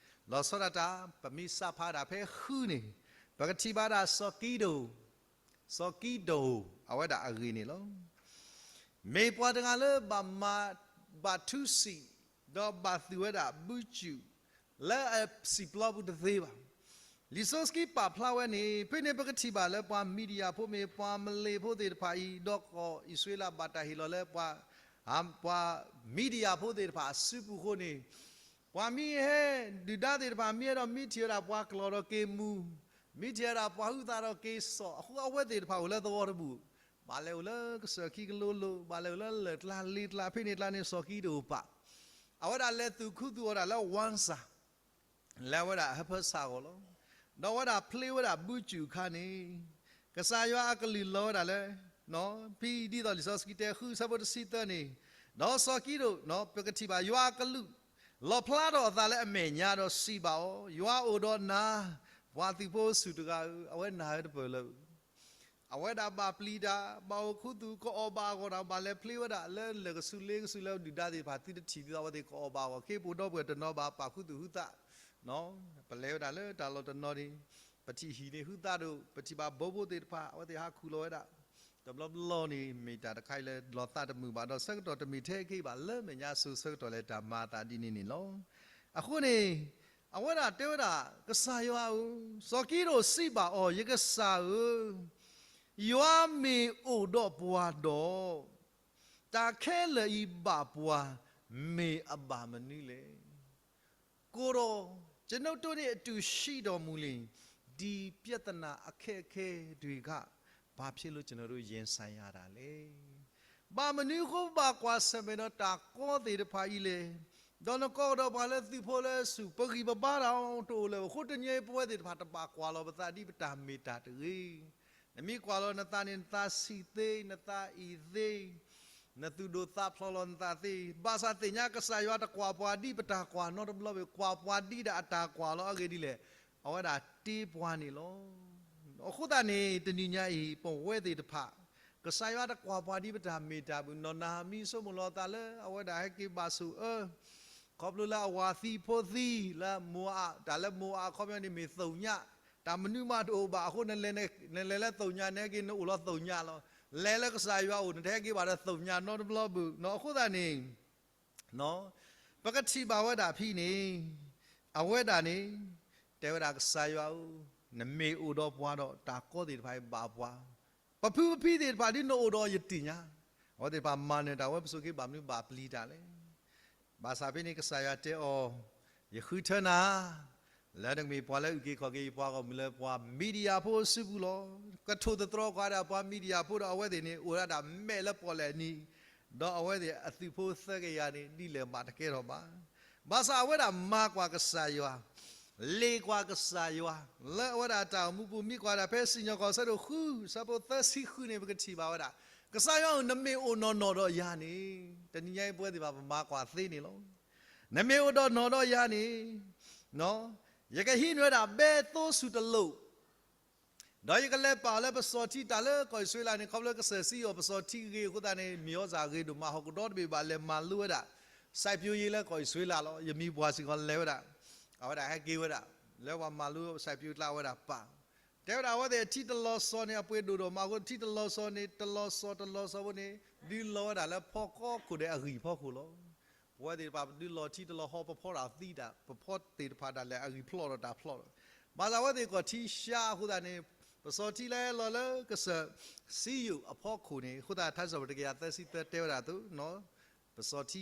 ၤဆီဒၣ်တၢ် ပမ့ၢ်စးဖးဒၣ်ဖဲဃုန့ၣ် ပကထံၣ်ဘၣ်ဒၣ်စီၤကံဒိၣ်, စီၤကံဒိၣ် အဝဲဒၣ်အဂ့ၢ်န့ၣ်လီၤ. မ့ၢ်ပှၤတဂၤလၢဘၣ်မၤ ဘၣ်ထူစံး ဒီးဘၣ်သူၣ်ဝဲဒၣ်ဘုစူၣ် လၢအစံာ်ပျီပူၤတသ့ဘၣ်. လံာ်စီဆှံပာ်ဖျါဝဲန့ၣ် ဖဲန့ၣ်ပကထံၣ်ဘၣ်လၢပှၤမံၤဒယၣ်ဖိမ့ၢ်ပှၤမလ့ၤဖိသ့ၣ်တဖၣ်အံၤ ဒီးကီၢ်အံၣ်စရ့လးဘၣ်တၢ်ဟ့ၣ်လီၤလၢပှၤ ပှၤမံၤဒယၣ်ဖိသ့ၣ်တဖၣ်အစုပူၤအဃိန့ၣ် ပှၤမ့ၢ်ဟဲ ဒုၣ်ဒါသ့ၣ်တဖၣ်မ့ၢ်အဲၣ်ဒိးမံထံၣ်ဝဲဒၣ်ပှၤကျီၢ်ဒီးက့ၤမူၤ, မံထံၣ်ဝဲဒၣ်ပှၤဟုသးဒီးက့ၤစိာ် အဃိအဝဲသ့ၣ်တဖၣ်အိၣ်လၢသဝီတဘူၣ်, ဘၣ်လဲၤအိၣ်လၢကစၢၢ်ခံကလိလိၤ, ဘၣ်လဲၤအိၣ်လၢလၢၢ်ကျါလ့ကျါ ဖဲန့ၣ်ကျါန့ၣ် စီၤကံဒိၣ်ပာ် အဝဲဒၣ်လဲၤသူၣ်ခူသူၣ်အီၤဒၣ်လၢ ဝါစၢ် လၢအဝဲဒၣ်အဟၢဖၢဆးအဂီၢ်လီၤ. ဒီးအဝဲဒၣ်ဖျ့ဝဲဒၣ်ဘုစူၣ်အခါန့ၣ် ကစၢ်ယွၤအကလုၢ်လီၤဝဲဒၣ်လၢ ဖဲဒ်သိးလံာ်စီဆှံတဲဃုအဆၢဖိတဆံသၢန့ၣ်, ဒီးစီၤကံဒိၣ် ပကထံၣ်ဘၣ်ယွၤအကလူး လီၣ်ဖျါထီၣ်အသးလၢအမဲာ်ညါဒီးစံးဘၣ်အီၤ, ယွၤအိၣ်ဒီးနၤ, ပှၤသုးဖိဆူၣ်တဂၤဧၢ, အဝဲနၢ်ဟဲတပၢၢ်လၢ အဝဲဒၣ်ဘၣ်ပျံၤတၢ် ဘၣ်အိၣ်ခူသူၣ် ကအီၣ်ဘၣ်အဂီၢ်ဒီး ဘၣ်လဲၤဖျ့ဝဲဒၣ်လၢလၢၢ်ကဆူးလ့ကဆူးလၢဒုၣ်ဒါသ့ၣ်တဖၣ် သုတထံၣ်ဒ်သိးအဝဲသ့ၣ်ကအီၣ်ဘၣ်အဂီၢ် ခ့ပအိၣ်ဒီပုၢ်ဝဲၢ်တနီၤဘၣ်ပာ်ခူသူၣ်ဟုသး ပလဲၤဝဲဒၣ်လၢတၢ်လီၢ်တနီၤန့ၣ် ပထံၣ်ဟံၣ်န့ၣ်ဟုသးဒီး ပထံၣ်ဘၣ်ဘိဖိသ့ၣ်တဖၣ် အဝဲသ့ၣ်ဟးခူၣ်လီၤဝဲဒၣ် တဘျီဘျီန့ၣ် မ့ၢ်တၢ်တခါအံၤလၢလီၤသးတမုာ်ဘၣ်ဒီး ဆၢကတီၢ်တမ့ၢ်ထဲအက့ဘၣ် လၢမဲာ်ညါအစိၤဆၢကတီၢ်လဲၤတၢ်မၤအသးဒ်န့ၣ်န့ၣ်လီၤ. အဃိန့ၣ် အဝဲဒၣ်တဲဝဲဒၣ် ကစၢ်ယွၤဧၢ, စီၤကံဒိၣ်စံးဘၣ်အီၤ, ယကစၢ်ဧၢ, ယွၤမ့ၢ်အိၣ်ဒီးပှၤဒီး တၢ်ခဲလၢာ်အံၤဘၣ်ပှၤ မ့ၢ်အဘၣ်မနုၤလဲၣ်. ကိုယ်တော် ကျွန်ုပ်တို့နဲ့အတူရှိတော်မူလျှင် ဒီပြဿနာအခက်အခဲတွေက ဘာဖြစ်လို့ကျွန်တော်တို့ရင်ဆိုင်ရတာလဲ။ ဘၣ်မနုၤအဃိပဘၣ်ကွၢ်ဆၢၣ်မဲာ်ဒီးတၢ်ကီသ့ၣ်တဖၣ်အံၤလဲၣ်. ဒီးနကိးကဒီးပှၤလၢသုးဖိလၢအဆူၣ် ပဂံၢ်ပဘါတၢ်အီၤတအိၣ်လၢၤဘၣ်. အဃိတနံၤအံၤ ပဝဲသ့ၣ်တဖၣ်တဘၣ်ကွၢ်လီၤပသးဒ်ပတၢ်မ့ၢ်တၢ်တဂ့ၤ. နမ့ၢ်ကွၢ်လီၤနသးန့ၣ် နသးဆံးသ့, နသးအံၣ်သ့, နသူၣ်ဒိၣ်သးဖျိးလီၤနသးသ့, ဘၣ်ဆၣ်သ့ၣ်ညါကစၢ်ယွၤတကွၢ်ပှၤဒ်ပတၢ်ကွၢ်နီတဘျီဘၣ်, ကွၢ်ပှၤဒ်ဒီးအတၢ်ကွၢ်လီၤ. အဂ့ၢ်ဒ်လဲၣ်, အဝဲဒၣ်တ့ပှၤန့ၣ်လီၤ. အဃိသတးန့ၣ် တနံၤညါအံၤ ပဝဲသ့ၣ်တဖၣ် ကစၢ်ယွၤတကွၢ်ပှၤဒ်ပတၢ်မ့ၢ်တၢ်ဘၣ်. နီၢ်နၤမံဆိကမိၣ်လီၤအသးလၢအဝဲဒၣ်ဟဲက့ၤဘၣ်ဆိၣ်အၢ ခီဖျိလၢအဝၤသံဖိသံ လၢမိၤအၤ, တၢ်လၢမိၤအၤအခီပညီန့ၣ်မ့ၢ်သိၣ်ညါ, တၢ်မနုၤမးတအိၣ်ဘၣ်အဃိ နလဲၤလၢသိၣ်ညါ နဟဲက့ၤနအိၣ်လီၤသိၣ်ညါလီၤ. လဲၤလၢကစၢ်ယွၤအိၣ် နတဟဲက့ၤဘၣ်ဒီးသိၣ်ညါနီတဘျီဘၣ်. အဃိသတးန့ၣ် ပကထံၣ်ဘၣ်ဝဲဒၣ်ဖဲန့ၣ်, အဝဲဒၣ်န့ၣ် တဲဝဲဒၣ်ကစၢ်ယွၤဧၢ, နမ့ၢ်အိၣ်ဒီးပှၤဒီးတၢ်ကီသ့ၣ်တဖၣ်အံၤဘၣ်ပှၤ, ပဖုပဖံသ့ၣ်တဖၣ်ဒ်နအိၣ်ဒီးယသ့ၣ်ညါ, အဝဲသ့ၣ်တဖၣ်မၤနၢၤတၢ်ဝဲပစိၤက့ ဘၣ်မနုၤဘၣ်ပျံၤတၢ်လဲၣ်. ဘၣ်ဆၣ်ဖဲန့ၣ်ကစၢ်ယွၤတဲအီၤ, ယဃုထၢနၤ လၢနကမ့ၢ်ပှၤလၢအုၣ်က့ၤခီၣ်က့ၤယပှၤဂီၢ်မုၢ်လၢပှၤ Media ဖိအစုပူၤလီၤ. ကထိၣ်သတြီၤကွၢ်ဒၣ်ပှၤ Media ဖိဒီးအဝဲသ့ၣ်န့ၣ် အိၣ်ဒၣ်ဒၣ်မဲာ်လၢပီၣ်လဲၣ်နံၤ, ဒီးအဝဲသ့ၣ်အသုးဖိသၢကယၤန့ၣ် ဒ်လဲၣ်မးတကဲထီၣ်ဘၣ်. ဘၣ်ဆၣ်အဝဲဒၣ်မၤကွၢ်ကစၢ်ယွၤ, လ့ၣ်ကွၢ်ကစၢ်ယွၤ, လၢအဝဲဒၣ်တၢ်အိၣ်မူပူၤ မ့ၢ်ကွၢ်ဒၣ်ဖဲစံၣ်ညီၣ်ကွီၢ်အဆၢဒိၣ်ဃု အဆၢဖိသၢဆံဃုန့ၣ် ပကထံၣ်ဘၣ်ဝဲဒၣ်, ကစၢ်ယွၤဧၢ, နမ့ၢ်အိၣ်နီၢ်နီၢ်ဒီးယၤန့ၣ်, တနံၤညါအံၤပဝဲသ့ၣ်တဖၣ်ပမၤကွၢ်သ့န့ၣ်လီၤ. နမ့ၢ်အိၣ်ဒီးနီၢ်ဒီးယၤန့ၣ်, ယကဟံးန့ၢ်ဝဲဒၣ်ဘဲသိစူၤတလိာ် ဒီးယကလဲၤပာ်အီၤလၢပစီၤထံ တၢ်လၢကီၢ်အံၣ်စရ့လးန့ၣ် ခီဖျိကစၢၢ်စံယိၣ်ပစီၤထံဂ့ၤအဃိသတးန့ၣ် မ့ၢ်အီၣ်စၢ်ဂ့ၤဒိၣ်မး ဟီၣ်ခိၣ်ဒီတဘ့ၣ်ဘၣ်လဲၤမၤလိဝဲဒၣ် စိုက်ပျိုးရေး လၢကီၢ်အံၣ်စရ့လးလီၤ. ယမံၤပှၢ်စ့ၢ်ကီးလဲၤဝဲဒၣ်, အဝဲဒၣ်ဟဲက့ၤဝဲဒၣ်, လၢပှၤမၤလိ စိုက်ပျိုးရေး ကျါအဝဲဒၣ်ပာ်, တဲဝဲဒၣ်အဝဲသ့ၣ်ထံတလီၤစီၤန့ၣ် အပှ့ၤဒိၣ်ဒိၣ်မးအဃိ ထံတလီၤစီၤန့ၣ် တလီၤစီၤတလီၤစီၤဖိန့ၣ် ဒုးလီၤဝဲဒၣ်လၢဖီကီၢ်ခိၣ်ဒဲးအဂံၢ်ဖီခိၣ်လီၤ. ပဝဲသ့ၣ်တဖၣ်ပဒုးလီၤထံတလီၤဟီ ပဖီတၢ်သံတၢ် ပဖီသ့ၣ်တဖၣ်ဒၣ်လဲာ်အဂံၢ်ဖျိးဒီးတၢ်ဖျိးလီၤ. ဘၣ်ဆၣ်အဝဲသ့ၣ်ကီၢ်ထံဆှါအဃိသတးန့ၣ် ပစီၤထံလၢဟဲလီၤလၢကစၢၢ်စံယိၣ်အဖီခိၣ်န့ၣ် အဃိသတး ထါစံးပတြၢၤတကယၤသၢဆံသၢတဲဝဲဒၣ်အသိး ပစီၤထံ,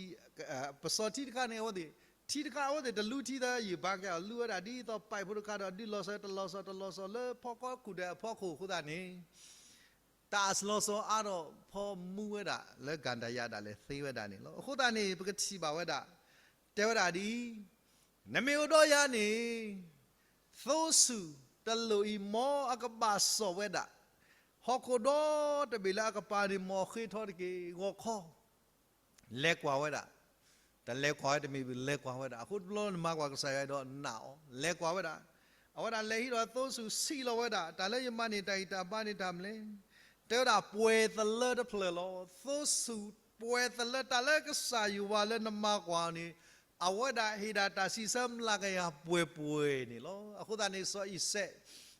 ပစီၤထံတခါန့ၣ် အဝဲသ့ၣ်, ထံတခါအဝဲသ့ၣ်တလူထံသၢယံာ်ဘၣ်ကဲအီၤ လူဝဲဒၣ်ဒ်သိးပာ်ဖိတခါဒီး ဒုးလီၤစီၤတလီၤစီၤတလီၤစီၤလၢဖီကီၢ်ခိၣ်ဒဲးအဖီခိၣ်အဃိသတးန့ၣ် တၢ်အလီၤစီၤအါထီၣ်ဖီမူဝဲဒၣ်လၢကၣ်ဒၤယၤဒၣ်လဲာ်သ့ဝဲဒၣ်န့ၣ်လီၤ. အဃိသတးန့ၣ် ပကထံၣ်ဘၣ်ဝဲဒၣ်, တဲဝဲဒၣ်ဒ်အံၤ, နမ့ၢ်အိၣ်ဒီးယၤန့ၣ် သိစူၤတလိာ်အံၤ မ်အကဘၣ်စိာ်ဝဲဒၣ်, ဟီၣ်ခိၣ်ဒီတဘ့ၣ်လၢအကပၤန့ၣ် မ်အဃ့ထီတက့ၢ် ဂီၤခီ လဲၤကွၢ်ဝဲဒၣ်, တလဲၤကွၢ်ဝဲတမ့ၢ်ဘၣ် လဲၤကွၢ်ဝဲဒၣ်, အဃိတဘျီနမၤကွၢ်ကစၢ်ယွၤဒီးနာ်အီၤ လဲၤကွၢ်ဝဲဒၣ်, အဝဲဒၣ်လဲၤဟံးဒီးသိစူၤစံးလီၤဝဲဒၣ် တၢ်လၢယမၤန့ၢ်တၢ်ဂံၢ်တၢ်ဘါန့ၣ်တၢ်မနုၤလဲၣ်, တဲဝဲဒၣ်ပှဲၤသလၢတဖျၢၣ်လီၤ. သိစူၤပှဲၤသလၢ တၢ်လၢကစၢ်ယွၤလၢနမၤကွၢ်န့ၣ် အဝဲဒၣ်ဟ့ၣ်ဒၣ်တၢ်စံးဆၢမျးကယၤပှဲၤပှဲၤန့ၣ်လီၤ. အဃိသတးန့ၣ် စီၤအံၤစဲး,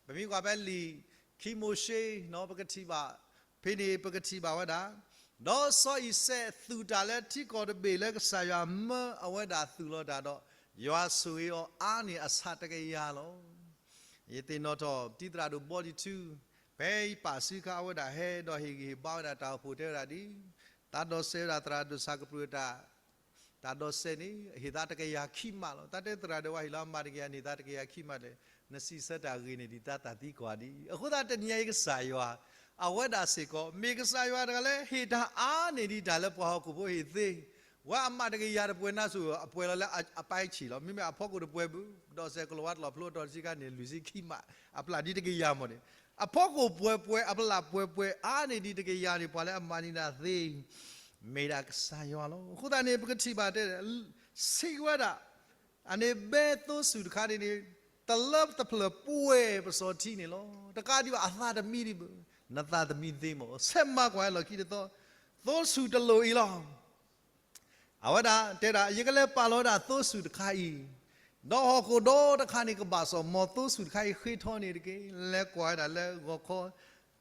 ပမ့ၢ်ကွၢ်ဖဲလံာ်ခံမိၤၡ့ ပကထံၣ်ဘၣ်, ဖဲန့ၣ်ပကထံၣ်ဘၣ်ဝဲဒၣ်, ဒီးစီၤအံၤစဲးသူၣ်တၢ်လၢထံကီၢ်တဘ့ၣ်လၢကစၢ်ယွၤမၢအဝဲဒၣ်သူၣ်လီၤတၢ်ဒီး ယွၤဆိၣ်ဂ့ၤအီၤအါန့ၢ်အဆၣ်တကယၤလီၤ. ယသ့ၣ်နီၣ်ထီၣ်တံၤသရၣ်ဒိၣ်ဘီတံၣ်ထူ ဖဲယပာ်စုခါအဝဲဒၣ်ဟဲဒီးဟ့ၣ်ဂံၢ်ဟ့ၣ်ဘါဝဲဒၣ်တၢ်အိၣ်ဖှိၣ်တဲဝဲဒၣ်ဒ် တၢ်ဒိးစဲးဝဲဒၣ်သရၣ်ဒိၣ်ဆၣ်ကပြုၢ်တၢ် တၢ်ဒိးစဲးန့ၣ် ဟ့ၣ်သးတကယၤခံမးလီၤ. တၢ်တဲသရၣ်ဒိၣ်ဝဲဟ့ၣ်လီၤအမၤတကယၤန့ၢ်သးတကယၤခံမးလဲၣ်, နစံးဆၢတၢ်ဂ့ၤန့ၣ် ဒ်တၢ်သံကွၢ်ဒ်အံၤ. အဃိသတးတနံၤအံၤကစၢ်ယွၤ အဝဲဒၣ်စ့ၢ်ကီး မ့ၢ်ကစၢ်ယွၤတဂၤလၢဟ့ၣ်တၢ်အါန့ၢ်ဒံးတၢ်လၢပှၤဟီၣ်ခိၣ်ဖိဟ့ၣ်သ့, ဝဲအမၤတကယၤတပှဲၤနါစိၤ အပှဲၤလီၤလၢအပၢ်ဆံးလီၤ. မ့မ့ၢ်အဖီခိၣ်တပှဲၤဘၣ် ဒိးစဲးကလီၤဝါတလီၤဖျိအတီၤတဆံခါန့ၣ် လွံၢ်ဆံခံမး အပျၢ်ဒ်တကယၤမးန့ၣ် အဖီခိၣ်ပှဲၤပှဲၤ အပျၢ်ပှဲၤပှဲၤ အါန့ၢ်ဒံးတကယၤန့ၣ် ပှၤလၢအမၤန့ၢ်တၢ်သ့ မ့ၢ်ဒၣ်ကစၢ်ယွၤလီၤ. အဃိသတးန့ၣ် ပကထံၣ်ဘၣ်တဲ စံးဝဲဒၣ် အန့ၣ်ဘဲသိစူၤတခါန့ၣ်န့ၣ် တလၢတဖျၢၣ်ပှဲၤပစီၤထံန့ၣ်လီၤ. တကးဒံးဘၣ်အသးတမံဒံးဘၣ်, နသးတမံသ့မး ဆဲးမၤကွၢ်လီၢ်ခံတသီ, သိစူၤတလိာ်အံၤလီၤ. အဝဲဒၣ်တဲဒၣ် ယကလဲၤပာ်လီၤဝဲဒၣ်သိစူၤတခါအံၤ, ဒီးဟီၣ်ခိၣ်ဒီတခါန့ၣ် ကဘၣ်စီၣ် မ်သိစူၤတခါအံၤဃ့ထီန့ၣ်တက့ၢ်. လဲၤကွၢ်ဝဲဒၣ်လၢဂီၤခီ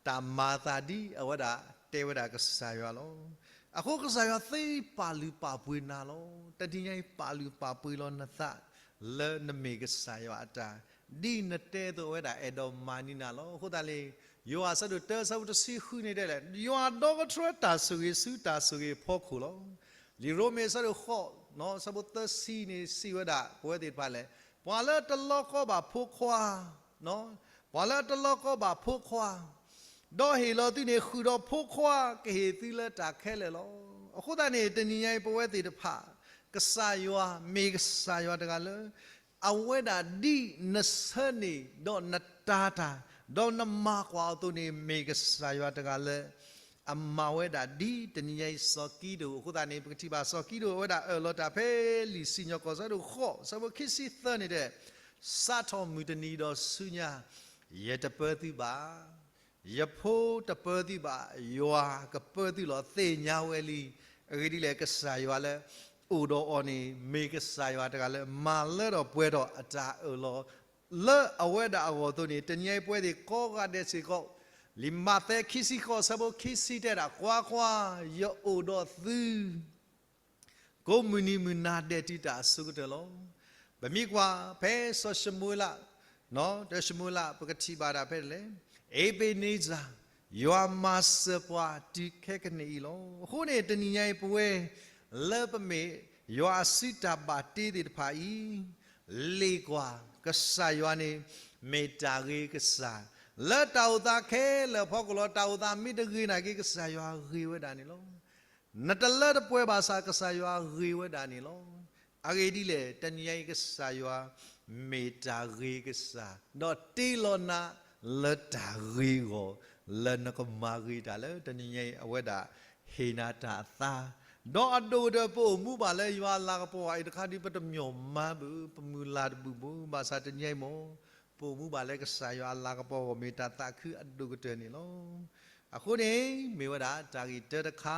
တၢ်မၤအသးဒ်အဝဲဒၣ်တဲဝဲဒၣ်ကစၢ်ယွၤလီၤ. အဃိကစၢ်ယွၤသ့ပာ်လုၢ်ပာ်ပှ့ၤနၤလီၤ. တနံၤညါအံၤပာ်လုၢ်ပာ်ပှ့ၤလီၤနသး လၢနမ့ၢ်ကစၢ်ယွၤအတၢ်, ဒ်နတဲအသိးအဝဲဒၣ်အဲၣ်ဒိးမၤန့ၢ်နၤလီၤ. အဃိသတးလၢ ယိၤဟၣ်အဆၢဒိၣ်တၢအဆၢဖိတဆံဃုန့ၣ်တဲလဲၣ်, ယွၤဒီကထြၢတၢ်ဆိၣ်ဂ့ၤဆူတၢ်ဆိၣ်ဂ့ၤအဖီခိၣ်လီၤ. လံာ်ရိမ့ၤအဆၢဒိၣ်ဃိး အဆၢဖိသၢဆံန့ၣ်စံးဝဲဒၣ် ပဝဲသ့ၣ်တဖၣ်လဲၣ်, ပှၤလၢတလီကီဘၣ်ဖိခွါ, ပှၤလၢတလီကီဘၣ်ဖိခွါ, ဒီးဟ့ၣ်လီၤသုန့ၣ် ဃုာ်ဒီးဖိခွါကဟ့ၣ်သုလၢတၢ်ခဲလၢာ်လီၤ. အဃိသတးန့ၣ် တနံၤညါအံၤပဝဲသ့ၣ်တဖၣ် ကစၢ်ယွၤမ့ၢ်ကစၢ်ယွၤတဂၤလၢ အဝဲဒၣ်ဒ်နဆၢန့ၢ် ဒီးနတာ်တၢ် ဒီးနမၤကွၢ်အသိးန့ၣ် မ့ၢ်ကစၢ်ယွၤတဂၤလၢ အမၤဝဲဒၣ်ဒ်တနံၤညါအံၤစီၤကံဒိၣ်. အဃိသတးန့ၣ် ပကထံၣ်ဘၣ်စီၤကံဒိၣ်အဝဲဒၣ်အၢၣ်လီၤတၢ်ဖဲလံာ်စံၣ်ညီၣ်ကွီၢ် ဆၢဒိၣ်ဃိး ဆၢဖိခံဆံသၢန့ၣ်ဒီး စးထီၣ်မုၢ်တနံၤဒီးဆူညါ ယတပၢသုဘၣ်, ယဖိတပၢသုဘၣ်, ယွၤကပၢသုလီၤ. သ့ၣ်ညါဝဲလံ. အဂ့ၢ်ဒ်လဲၣ် ကစၢ်ယွၤလၢအိၣ်ဒီးအီၤန့ၣ် မ့ၢ်ကစၢ်ယွၤတဂၤလၢမၤလၢထီၣ်ပှဲၤထီၣ်အတၢ်အၢၣ်လီၤ လၢအဝဲဒၣ်အဂီၢ်အသိးန့ၣ် တနံၤအံၤပဝဲသ့ၣ်ကိးဂၤဒဲးစ့ၢ်ကီး လံာ်မးသဲခံဆံဃိး ဆၢဖိခံဆံတဲဒၣ် ကွၢ်ကွၢ်, ယအိၣ်ဒီးသု ကိးမုၢ်နံၤမုၢ်နၤဒဲးတုၤတၢ်အဆိကတၢၢ်လီၤ. ပမ့ၢ်ကွၢ်ဖဲစီၤၡမူၤအ့လး, တၢၡမူၤအ့လး ပကထံၣ်ဘၣ်ဒၣ်ဖဲလဲၣ်, အ့းဘ့းနံစၤ, ယွၤမၤစၢၤပှၤတုၤခဲကနံၣ်အံၤလီၤ. အဃိန့ၣ် တနံၤညါအံၤပဝဲ လၢပမ့ၢ်ယွၤအစုတၢ်ဘၣ်တ့သ့ၣ်တဖၣ်အံၤ လ့ၣ်ကွၢ်, ကစၢ်ယွၤန့ၣ် မ့ၢ်တၢ်ဂ့ၤကစၢ်, လၢတၢ်အိၣ်သးခဲလၢာ်အဖီခိၣ်လီၤ. တၢ်အိၣ်သးမ့ၢ်တဂ့ၤနာ်က့ ကစၢ်ယွၤဂ့ၤဝဲဒၣ်န့ၣ်လီၤ. နတလၢတပှဲၤဘၣ်ဆၣ် ကစၢ်ယွၤဂ့ၤဝဲဒၣ်န့ၣ်လီၤ. အဂ့ၢ်ဒ်လဲၣ်, တနံၤညါအံၤကစၢ်ယွၤ မ့ၢ်တၢ်ဂ့ၤကစၢ်, ဒီးတ့လီၤနၤလၢတၢ်ဂ့ၤအဂီၢ်, လၢနကမၤဂ့ၤတၢ်လၢတနံၤညါအံၤ အဝဲဒၣ်ဟ့ၣ်နၤတၢ်အသါ, ဒီးအဒိၣ်ကတၢၢ်ပအိၣ်မူဘၣ်လၢယွၤအလၤကပီၤအံၤတခါဒ် ပတမျီၣ်မၤဘၣ်, ပမုၢ်လၢ်တဘူၣ်ဘၣ်, ဘၣ်ဆၣ်တနံၤညါအံၤမ့ၢ် ပအိၣ်မူဘၣ်လၢကစၢ်ယွၤအလၤကပီၤအဂီၢ် မ့ၢ်တၢ်သးခုအဒိၣ်ကတၢၢ်န့ၣ်လီၤ. အဃိန့ၣ် မ့ၢ်ဝဲဒၣ်တၢ်ဂ့ၢ်တၢတခါ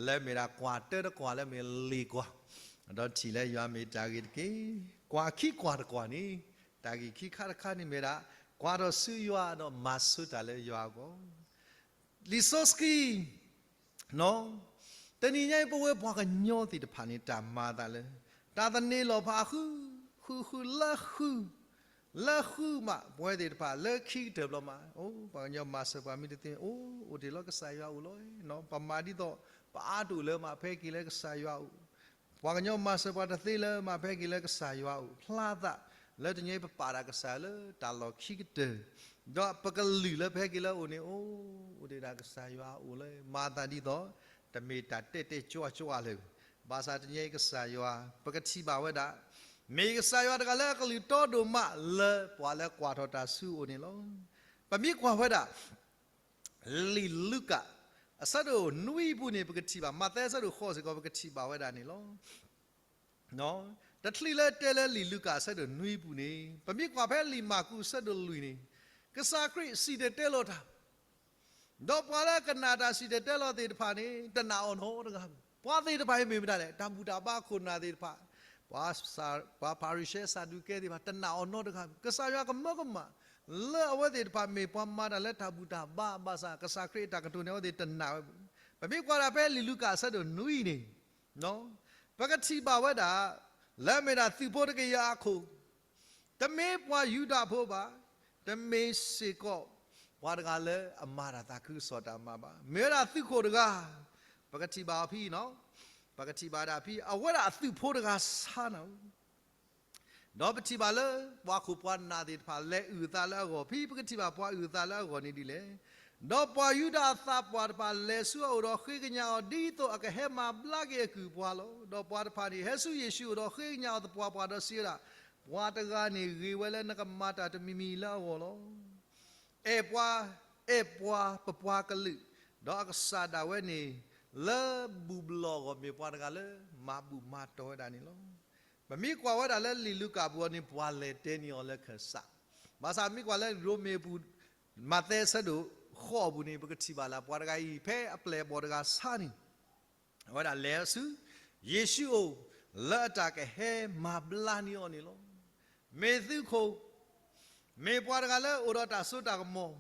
လၢမ့ၢ်ဒၣ်ကွၢ်တၢတကွၢ်လၢမ့ၢ်လ့ၣ်ကွၢ်, ဒီးထံၣ်လၢယွၤမ့ၢ်တၢ်ဂ့ၤတက့ၢ်. ကွၢ်ခံကွၢ်တကွၢ်န့ၣ်, တၢ်ဂ့ၢ်ခံခါတခါန့ၣ်မ့ၢ်ဒၣ် ကွၢ်ထီၣ်ဆူယွၤဒီးမၤဆိတၢ်လၢယွၤအဂီၢ် လံာ်စီဆှံ တနံၤညါအံၤ ပဝဲပှၤကညီသ့ၣ်တဖၣ်န့ၣ် တၢ်မၤအသးလၢ တၢ်သန့ၤလီၤဖးဃုာ်, ဃုာ်ဃုာ်လၢဃုာ်, လၢဃုာ်မး ပဝဲသ့ၣ်တဖၣ်လၢခံကတၢၢ်ဘျီမး အိၣ် ပှၤကညီမၤစၢၤပှၤမ့ၢ်တသ့ အိၣ် အိၣ်တ့ၢ်လီၤကစၢ်ယွၤအိၣ်လီၤ. ပမၤဒ်သိး ပအါတအိၣ်လၢမး ပဟဲက့ၤလၢကစၢ်ယွၤအိၣ်, ပှၤကညီမၤစၢၤပှၤတသ့လၢမး ပဟဲက့ၤလၢကစၢ်ယွၤအိၣ်, ဖျါသးလၢတနံၤအံၤ ပပာ်တၢ်ကစၢ်လၢတၢ်လီၢ်ခံကတၢၢ်, ဒီးပကလုၢ်လၢပဟဲက့ၤလၢအအိၣ်န့ၣ် အိၣ် အိၣ်တ့ၢ်ဒၣ်ကစၢ်ယွၤအိၣ်လီၤ. မၤသးဒ်သိး တမ့ၢ်တၢ်တဲာ်တဲာ်ကၠွကၠွလၢၤ, ဘၣ်ဆၣ်တနံၤအံၤကစၢ်ယွၤ ပကထံၣ်ဘၣ်ဝဲဒၣ် မ့ၢ်ကစၢ်ယွၤတဂၤလၢအကလုၢ်တီဒိၣ်မးလၢပှၤလၢကွၢ်ထီၣ်တၢ်ဆူအအိၣ်န့ၣ်လီၤ. ပမ့ၢ်ကွၢ်ဝဲဒၣ် လံာ်လူၤကၣ် အဆၢဒိၣ်နွံအပူၤန့ၣ် ပကထံၣ်ဘၣ်, မးသဲအဆၢဒိၣ်ဃိးစ့ၢ်ကီး ပကထံၣ်ဘၣ်ဝဲဒၣ်န့ၣ်လီၤ. တချုးလၢတဲလၢလံာ်လူၤကၣ်အဆၢဒိၣ်နွံအပူၤန့ၣ် ပမ့ၢ်ကွၢ်ဖဲလံာ်မၢ်ကူးအဆၢဒိၣ်လွံၢ်န့ၣ် ကစၢ်ခရံာ်စံၣ်တဲၤတဲလီၤတၢ် ဒီးပှၤလၢအကနၣ်တၢ်စံၣ်တဲၤတဲလီၤသ့ၣ်တဖၣ်န့ၣ် တနာ်အီၤနီတဂၤဘၣ်. ပှၤသ့ၣ်တဖၣ်အံၤမ့ၢ်မတၤလဲၣ်, တၢ်ဘူၣ်တၢ်ဘါခိၣ်နၢ်သ့ၣ်တဖၣ်, ပှၤ, ပှၤဖၤရံၤၡဲစၤဒူၤကဲသ့ၣ်တဖၣ် တနာ်အီၤနီတဂၤဘၣ်. ကစၢ်ယွၤကမၢကမၣ် လၢအဝဲသ့ၣ်တဖၣ်မ့ၢ်ပှၤမၤတၢ်လၢတၢ်ဘူၣ်တၢ်ဘါဘၣ်ဆၣ် ကစၢ်ခရံာ်အတၢ်ကတိၤန့ၣ် အဝဲသ့ၣ်တနာ်ဝဲဘၣ်. ပမ့ၢ်ကွၢ်ဒၣ်ဖဲလံာ်လူၤကၣ်အဆၢဒိၣ်နွံန့ၣ် ပကထံၣ်ဘၣ်ဝဲဒၣ် လၢအမ့ၢ်ဒၣ်သုးဖိတကယၤအခိၣ်, တမ့ၢ်ပှၤယူဒၤဖိဘၣ်, တမ့ၢ်စ့ၢ်ကီး ပှၤတဂၤလၢအမၤတၢ်သးခုကစီၣ်တၢ်မၤဘၣ်, မ့ၢ်ဝဲဒၣ်သုးခိၣ်တဂၤ, ပကထံၣ်ဘၣ်အီၤဖဲ, ပကထံၣ်ဘၣ်ဒၣ်ဖဲ အဝဲဒၣ်အသုးဖိတဂၤဆါနၤဧိၤ ဒီးပထံၣ်ဘၣ်လၢ ပှၤခိၣ်ပှၤနၢ်သ့ၣ်တဖၣ် လဲၤအုၣ်အသးလၢအဂီၢ်, ဖဲပကထံၣ်ဘၣ်ပှၤအုၣ်အသးလၢအဂီၢ်န့ၣ်ဒ်လဲၣ်, ဒီးပှၤယူဒၤအသးပှၢ်တဖၣ် လဲၤဆူအအိၣ်ဒီးဃ့ကညးအီၤ ဒ်သိးအကဟဲမၤဘျါက့ၤအကုၢ်အပှၤလီၤ. ဒီးပှၤတဖၣ်န့ၣ် ဟဲဆူယ့ၣ်ၡူးအအိၣ်ဒီးဃ့ကညးအီၤသပှၢ်ပှၢ်ဒီးစံးဝဲဒၣ်, ပှၤတဂၤန့ၣ်ဂ့ၤဝဲလၢနကမၤတၢ်တမံၤမံၤလၢအဂီၢ်လီၤ. အဲၣ်ပှၤ, အဲၣ်ပှၤပပှၤကလုာ်, ဒီးအကစၢ်ဒၣ်ဝဲန့ၣ် လၢဘူၣ်ဘျီၣ်အဂီၢ် မ့ၢ်ပှၤတဂၤလၢမၤဘူၣ်မၤတီၢ်ဝဲဒၣ်န့ၣ်လီၤ. ပမ့ၢ်ကွၢ်ဝဲဒၣ်လၢလံာ်လူၤကၣ်ပူၤအံၤန့ၣ် ပှၤလဲၤတဲန့ၢ်အီၤလၢခၢၣ်စး, ဘၣ်ဆၣ်မ့ၢ်ကွၢ်လၢရိမ့ၤအပူၤ, မးသဲအဆၢဒိၣ်ဃိးအပူၤန့ၣ် ပကထံၣ်ဘၣ်လၢ ပှၤတဂၤအံၤ ဖဲအပျဲၢ်အဘီၣ်တဂၤဆါန့ၣ် အဝဲဒၣ်လဲၤဆူ ယ့ၣ်ၡူးအအိၣ် လၢအတၢ်ကဟဲမၤဘျါန့ၢ်အီၤန့ၣ်လီၤ. မ့ၢ်သုးခိၣ်, မ့ၢ်ပှၤတဂၤလၢအိၣ်ဒီးတၢ်စိတၢ်ကမီၤ,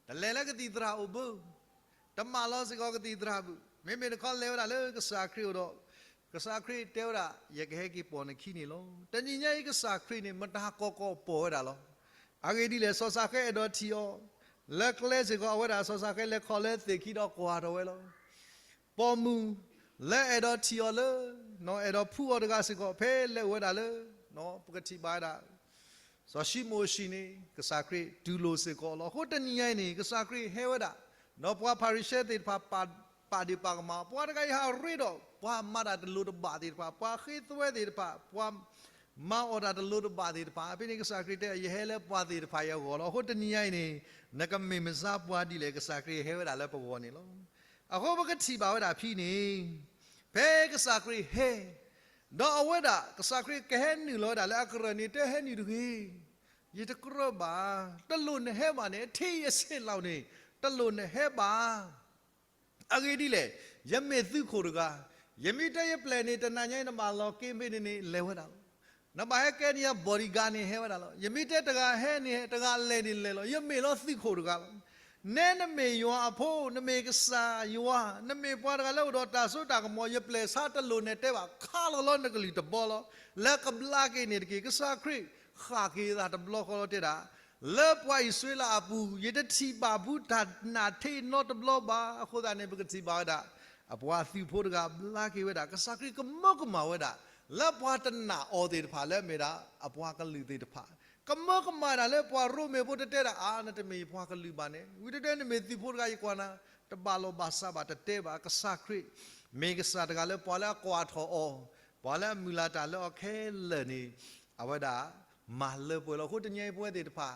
တလဲၤလၢကသံၣ်သရၣ်အိၣ်ဘၣ်, တမၢလီၤစ့ၢ်ကီးကသံၣ်သရၣ်ဘၣ်, မ့မ့ၢ်တခီလဲၤဝဲဒၣ်လၢကစၢ်ခရံာ်အအိၣ်ဒီး ကစၢ်ခရံာ်တဲဝဲဒၣ် ယကဟဲက့ၤပိာ်နခံန့ၣ်လီၤ. တနံၤညါအံၤကစၢ်ခရံာ်န့ၣ် မတၤကိးကိးပိာ်ဝဲဒၣ်လီၤ. အဂ့ၢ်ဒ်လဲၣ်, စီၤစၤဃဲအဲၣ်ဒိးထံၣ်အီၤ လၢကျဲစ့ၢ်ကီး အဝဲဒၣ်စီၤစၤဃဲလဲၤခီၣ်လၢသ့ၣ်ခံဒီးကွၢ်ထီၣ်ဝဲလီၤ. ပိာ်မုၣ် လၢအဲၣ်ဒိးထံၣ်အီၤလၢ အဲၣ်ဒိးဖှူအီၤတဂၤစ့ၢ်ကီး ဖဲလဲၤအိၣ်ဝဲဒၣ်လၢ ပကထံၣ်ဘၣ်ဝဲဒၣ် စီၤၡံမိၣ်အဟံၣ်န့ၣ် ကစၢ်ခရံာ်တူၢ်လိာ်စ့ၢ်ကီးလီၤ. အဃိတနံၤညါအံၤန့ၣ် ကစၢ်ခရံာ်ဟဲဝဲဒၣ် ဒီးပှၤဖၤရံၤၡဲသ့ၣ်တဖၣ် ပာ်ဒ့ၣ်ပာ်ကမၣ်, ပှၤတဂၤအံၤဟးရ့ဒီး ပှၤမၤတၢ်တလိၤတဘၣ်သ့ၣ်တဖၣ်, ပှၤဃ့သွဲသ့ၣ်တဖၣ်, ပှၤမၤအီၣ်တၢ်တလိၤတဘၣ်သ့ၣ်တဖၣ်, ဖဲန့ၣ်ကစၢ်ခရံာ်တဲ ယဟဲလၢပှၤသ့ၣ်တဖၣ်အံၤအဂီၢ်လီၤ. အဃိတနံၤညါအံၤန့ၣ် နကမ့ၢ်မစါပှၤဒ်လဲၣ် ကစၢ်ခရံာ်ဟဲဝဲဒၣ်လၢပဂီၢ်န့ၣ်လီၤ. အဃိပကထံၣ်ဘၣ်ဝဲဒၣ်ဖဲန့ၣ် ဖဲကစၢ်ခရံာ်ဟဲ ဒီးအဝဲဒၣ် ကစၢ်ခရံာ်ကဟဲနုာ်လီၤဝဲဒၣ်လၢအကရၢၢ်န့ၣ် တဲဟဲနုာ်တဂ့ၤ, ယတကြၢးဘၣ်, တလိၣ်နဟဲဘၣ်န့ၣ်, ထံၣ်အဆ့ၣ်လီၤန့ၣ်, တလိၣ်နဟဲဘၣ်. အဂ့ၢ်ဒ်လဲၣ်, ယမ့ၢ်သုးခိၣ်တဂၤ, ယမ့ၢ်တဲယပျဲၢ်န့ၣ် တနၤညါအံၤနဘၣ်လီၤက့ၤမ့ၢ်န့ၣ်န့ၣ် လဲၤဝဲဒၣ်လီၤ. နဘၣ်ဟဲကဲန့ၣ် ယ bodyguard န့ၣ်ဟဲဝဲဒၣ်လီၤ. ယမ့ၢ်တဲတဂၤဟဲန့ၣ် တဂၤလဲၤန့ၣ်လဲၤလီၤ. ယမ့ၢ်လီၤသုးခိၣ်တဂၤလီၤ. နဲနမ့ၢ်ယွၤအဖိ, နမ့ၢ်ကစၢ်ယွၤ, နမ့ၢ်ပှၤတဂၤလၢအိၣ်ဒီးတၢ်စိတၢ်ကမီၤ, ယပျဲၢ်ဆါတလိၣ်နဲတဲဘၣ်, ခးလီၤလီၤနကလုၢ်တဘီလီၤ. လၢကဘျါက့ၤန့ၣ်တက့ၢ်. ကစၢ်ခရံာ်ဃၣ်က့ၤအသးတဘျီဃီလီၤ တဲဒၣ်, လၢပှၤအံၣ်စရ့လးအပူၤ ယတထံၣ်ဘၣ်ဘူးတၢ်နာ်ထံးနီတဘျီဘၣ်. အဃိသတးန့ၣ် ပကထံၣ်ဘၣ်ဝဲဒၣ် အပှၤသုးဖိတဂၤဘျါက့ၤဝဲဒၣ်, ကစၢ်ခရံာ်ကမၢကမၣ်ဝဲဒၣ် လၢပှၤတနာ်အီၤသ့ၣ်တဖၣ် လၢအမ့ၢ်ဒၣ် အပှၤကလုာ်သ့ၣ်တဖၣ်, ကမၢကမၣ်ဒၣ်လၢပှၤရိမ့ၤဖိ တတဲဒၣ်အါ နတမ့ၢ်ယပှၤကလုာ်ဘၣ်န့ၣ်, ဝံၤတတဲ နမ့ၢ်သုးဖိတဂၤ ယကွၢ်နၤ တဘၣ်လီၢ်ဘၣ်စးဘၣ် တတဲဘၣ်. ကစၢ်ခရံာ် မ့ၢ်ကစၢ်တဂၤလၢပှၤလၢအကွၢ်ထီၣ်အီၤ, ပှၤလၢအမုၢ်လၢ်တၢ်လၢအီၤခဲလၢာ်န့ၣ် အဝဲဒၣ် မၤလၢပှဲၤလီၤ. အဃိတနံၤအံၤပဝဲသ့ၣ်တဖၣ်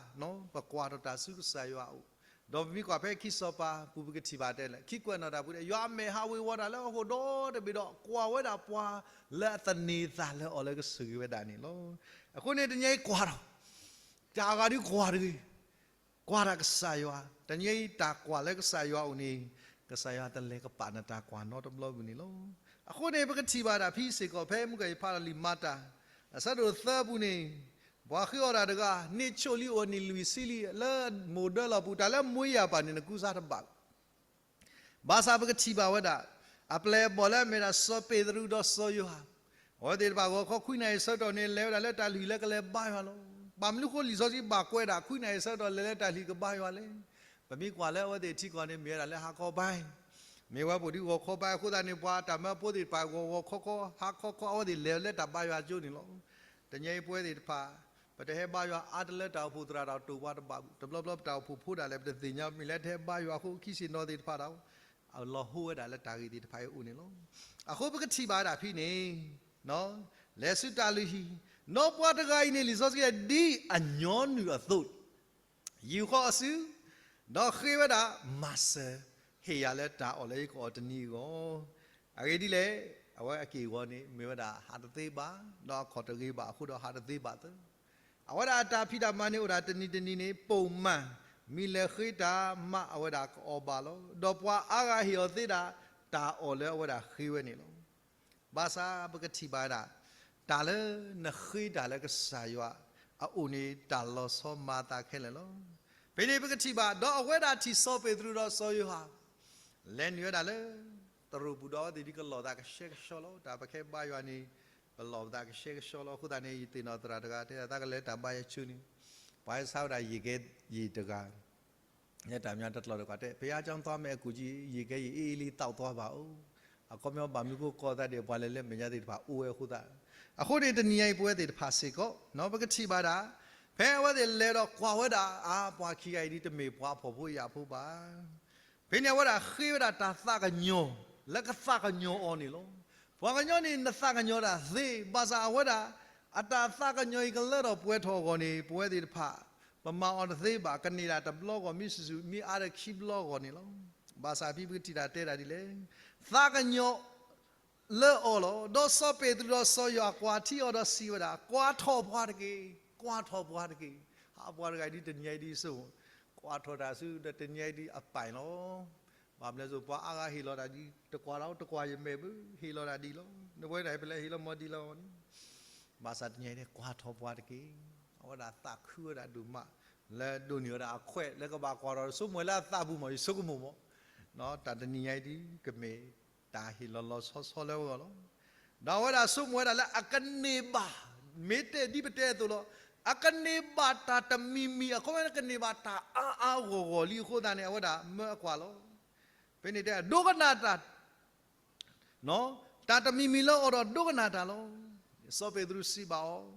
ပကွၢ်ထီၣ်တၢ်ဆူကစၢ်ယွၤအအိၣ်, ဒီးပမ့ၢ်ကွၢ်ဖဲခံစီၤပၤပူၤ ပကထံၣ်ဘၣ်တဲလဲၣ်, ခံကွဲးနီၣ်တၢ်ပူၤန့ၣ် ယွၤအမဲာ်ဟးဝ့ၤဝီၤတၢ်လၢအဟီၣ်ခိၣ်ဒီတဘ့ၣ်ဒီး ကွၢ်ဝဲဒၣ်ပှၤလၢအသန့ၤအသးလၢအီၤလၢကဆိၣ်ဂ့ၤဝဲဒၣ်န့ၣ်လီၤ. အဃိန့ၣ်တနံၤအံၤကွၢ်ထီၣ် တၢ်အဂၤဒုးကွၢ်တဂ့ၤ, ကွၢ်တၢ်ကစၢ်ယွၤ, တနံၤအံၤတၢ်ကွၢ်လၢကစၢ်ယွၤအအိၣ်န့ၣ် ကစၢ်ယွၤတလဲၤကပာ်နတၢ်ကွၢ်နီတဘျီပူၤန့ၣ်လီၤ. အဃိန့ၣ် ပကထံၣ်ဘၣ်ဒၣ်ဖဲစ့ၢ်ကီး ဖဲမုၢ်ကယဖးလီၤလံာ်မၤတၢ် အဆၢဒိၣ်သၢပူၤန့ၣ်, ပှၤဃ့အီၣ်တၢ်တဂၤ န့ၢ်ဆိၣ်လံအိၣ်နံၣ်လွံၢ်ဆံလံ လၢမိၢ်ဒၢလီၢ်ပူၤ တၢ်လၢမိၢ်ယၤပၢ်န့ၣ် နကူစါတဘၣ်လီၤ. ဘၣ်ဆၣ်ပကထံၣ်ဘၣ်ဝဲဒၣ် အပျဲၢ်အဘီၣ်လၢအမ့ၢ်ဒၣ်စီၤပ့းတရူးဒီးစီၤယိၤဟၣ်, အဝဲသ့ၣ်တဖၣ်ဂီၤခီခွံနၣ်ရံၣ်ဆၢကတီၢ်န့ၣ် လဲၤဝဲဒၣ်လၢတၢ်လုၢ်ဟံၣ်လၢကလဲၤဘါယွၤလီၤ. ဘၣ်မနုၤဃိလံာ်စီဆှံဘၣ်ကွဲးဒၣ် ခွံနၣ်ရံၣ်ဆၢကတီၢ်လဲၤလၢတၢ်လုၢ်ဟံၣ်ကဘါယွၤလဲၣ်. ပမ့ၢ်ကွၢ်လၢအဝဲသ့ၣ်ထံကီၢ်န့ၣ် မ့ၢ်ဝဲဒၣ်လၢဟါခီဘါ မ့ၢ်ဝဲပူၤဒ်ဂီၤခီဘါအဃိသတးန့ၣ် ပှၤတၢ်မၢဖိသ့ၣ်တဖၣ်ဂီၤဂီၤခီခီ ဟါခီခီ အဝဲသ့ၣ်လဲၤလၢတၢ်ဘါယွၤကၠိန့ၣ်လီၤ. တနံၤအံၤပဝဲသ့ၣ်တဖၣ် ပတဟဲဘါယွၤအါတလၢတၢ်အိၣ်ဖှိၣ်သရၣ်တၢ်တိာ်ပှၤတဘၣ်ဘူး, တဘျီဘျီပတၢ်အိၣ်ဖှိၣ်ဖိဒၣ်လဲာ် ပတသ့ၣ်ညါ မ့ၢ်လၢတဟဲဘါယွၤအဃိ ခံဆ့ၣ်နီၤသ့ၣ်တဖၣ်ဒီး အလီၤဟိဝဲဒၣ်လၢတၢ်ဂ့ၢ်သ့ၣ်တဖၣ်အံၤအိၣ်န့ၣ်လီၤ. အဃိပကထံၣ်ဘၣ်ဝဲဒၣ်ဖဲန့ၣ် လဲၤဆူတၢ်လုၢ်ဟံၣ်, ဒီးပှၤတဂၤအံၤန့ၣ် လံာ်စီဆှံ ဒ်အညီနုၢ်အသိး ယူာ်ဃီအစု, ဒီးဃ့ဝဲဒၣ် မၤစၢၤ, ဟ့ၣ်ယၤလၢတၢ်အီၣ်လၢယကအီၣ်တနံၤအဂီၢ်. အဂ့ၢ်ဒ်လဲၣ်, အဝဲအက့ၢ်အဂီၤန့ၣ် မ့ၢ်ဝဲဒၣ်ဟးတသ့ဘၣ်, ဒီးအခီၣ်တဂ့ၤဘၣ်အဃိဒီးဟးတသ့ဘၣ်သၢ. အဝဲဒၣ်အတၢ်ဖံးတၢ်မၤန့ၣ်အိၣ်ဒၣ်တနံၤတနံၤန့ၣ် ပိာ်မၢ်, မံလဲၤဃ့တၢ်မးအဝဲဒၣ်ကအီၣ်ဘၣ်လီၤ. ဒီးပှၤအါဂၤဟ့ၣ်အီၤသ့ဒၣ် တၢ်အီၣ်လၢအဝဲဒၣ်ဃ့ဝဲန့ၣ်လီၤ. ဘၣ်ဆၣ်ပကထံၣ်ဘၣ်ဝဲဒၣ် တၢ်လၢနဃ့တၢ်လၢကစၢ်ယွၤအအိၣ်န့ၣ် တၢ်လီၤဆီမၤအသးခဲလၢာ်လီၤ. ဖဲန့ၣ်ပကထံၣ်ဘၣ် ဒီးအဝဲဒၣ်ထံၣ်စီၤပ့းတရူးဒီးစီၤယိၤဟၣ် လဲၤနုာ်ဝဲဒၣ်လၢ သရိာ်ပူၤဒီးအဝဲသ့ၣ်ဒ်ကလီၢ်သးကဆှဲကဆှီလီၤ. တၢ်ပကဟဲဘါယွၤန့ၣ် ပလီၢ်ပသးကဆှဲကဆှီလီၤ. အဃိသတးန့ၣ် ယသ့ၣ်နီၣ်သရၣ်တဂၤတဲ သးကလဲၤတၢ်ဘါယွၤကၠိန့ၣ် ပှၤဟဲဆါဝဲဒၣ်ယံာ်ကဲယံာ်တဂၤ လၢတၢ်မၤတကျိာ်တကွၢ်တဲ ဘုရားကျောင်းသွားမယ် အကူကြီး ရေခဲရေအေးအေးလေးသောက်သွားပါဦး. အခီပညီဘၣ်မနုၤဃိကိးသးဒ် ပှၤလဲၤလၢမဲာ်ညါသ့ၣ်တဖၣ်အိၣ်ဝဲအဃိသတး. အဃိန့ၣ်တနံၤညါအံၤပဝဲသ့ၣ်တဖၣ်စ့ၢ်ကီး ပကထံၣ်ဘၣ်ဒၣ် ဖဲအဝဲသ့ၣ်လဲၤဒီးကွၢ်ဝဲဒၣ် အါ ပှၤခံဂၤအံၤဒ်တမ့ၢ်ပှၤဖှီၣ်ဖိယာ်ဖိဘၣ် ဖဲန့ၣ်အဝဲဒၣ်ဃ့ဝဲဒၣ်တၢ်သးကညီၤ လၢကသးကညီၤအီၤန့ၣ်လီၤ. ပှၤကညီန့ၣ် နသးကညီၤတၢ်သ့ ဘၣ်ဆၣ်အဝဲဒၣ် အတၢ်သးကညီၤအံၤကလၢထီၣ်ပှဲၤထီၣ်အဂီၢ်န့ၣ် ပဝဲသ့ၣ်တဖၣ် ပမၤအီၤတသ့ဘၣ် ကန့ၢ်ဒၣ်တဘျီဂီၢ် မ့ၢ်စုာ်စုာ် မ့ၢ်အါတခံဘျီဂီၢ်န့ၣ်လီၤ. ဘၣ်ဆၣ်ဖဲပကထံၣ်တၢ်တဲဒၣ်ဒ်လဲၣ် သးကညီၤ လၢအီၤလီၤ. ဒီးစီၤပ့းတရူးဒီးစီၤယိၤဟၣ်ကွၢ်ထံအီၤဒီးစံးဝဲဒၣ် ကွၢ်ထီၣ်ပှၤတက့ၢ်, ကွၢ်ထီၣ်ပှၤတက့ၢ်. ဟးပှၤတဂၤဒ်တနံၤအံၤဒ်စိ ကွၢ်ထီၣ်တၢ်ဆူဒီးတနံၤအံၤဒ်အပၢ်လီၤ. ဘၣ်မနုၤစိ ပှၤအါဂၤဟ့ၣ်လီၤတၢ်ဒ် တကွၢ်လီၤ တကွၢ်ယမဲာ်ဘၣ် ဟ့ၣ်လီၤတၢ်ဒ်လီၤ. နဝဲဒၣ်ဖဲလဲၣ်ဟ့ၣ်လီၤမီၤဒ်လီၤန့ၣ် ဘၣ်ဆၣ်တနံၤအံၤန့ၣ် ကွၢ်ထီၣ်ပှၤတက့ၢ်. အဝဲဒၣ်သးခုဝဲဒၣ်ဒိၣ်မး လၢဒိးန့ၢ်ဝဲဒၣ်အခွဲးလၢကဘၣ်ကွၢ်ထီၣ် ဆိကမိၣ်လၢအသးပူၤမး ယဆိကမိၣ်မး တၢ်တနံၤညါအံၤဒ် ကမ့ၢ်တၢ်ဟ့ၣ်လီၤလီၤဆီဆီလၢအဂီၢ်လီၤ. ဒီးအဝဲဒၣ်ဆိကမိၣ်ဝဲဒၣ်လၢအကန့ၢ်ဘၣ် မ့ၢ်တဲဒ်ပတဲအသိးလီၤ. အကန့ၢ်ဘၣ်တၢ်တမံၤမံၤ အခီပညီကန့ၢ်ဘၣ်တၢ်အါအါဂီၢ်ဂီၢ်လံအဃိသတးန့ၣ် အဝဲဒၣ်မၢအကွၢ်လီၤ. ဖဲန့ၣ်တဲ ဒိကနၣ်တၢ် တၢ်တမံၤမံၤလၢအီၤဒီးဒိကနၣ်တၢ်လီၤ. စီၤပ့းတရူးစံးဘၣ်အီၤ,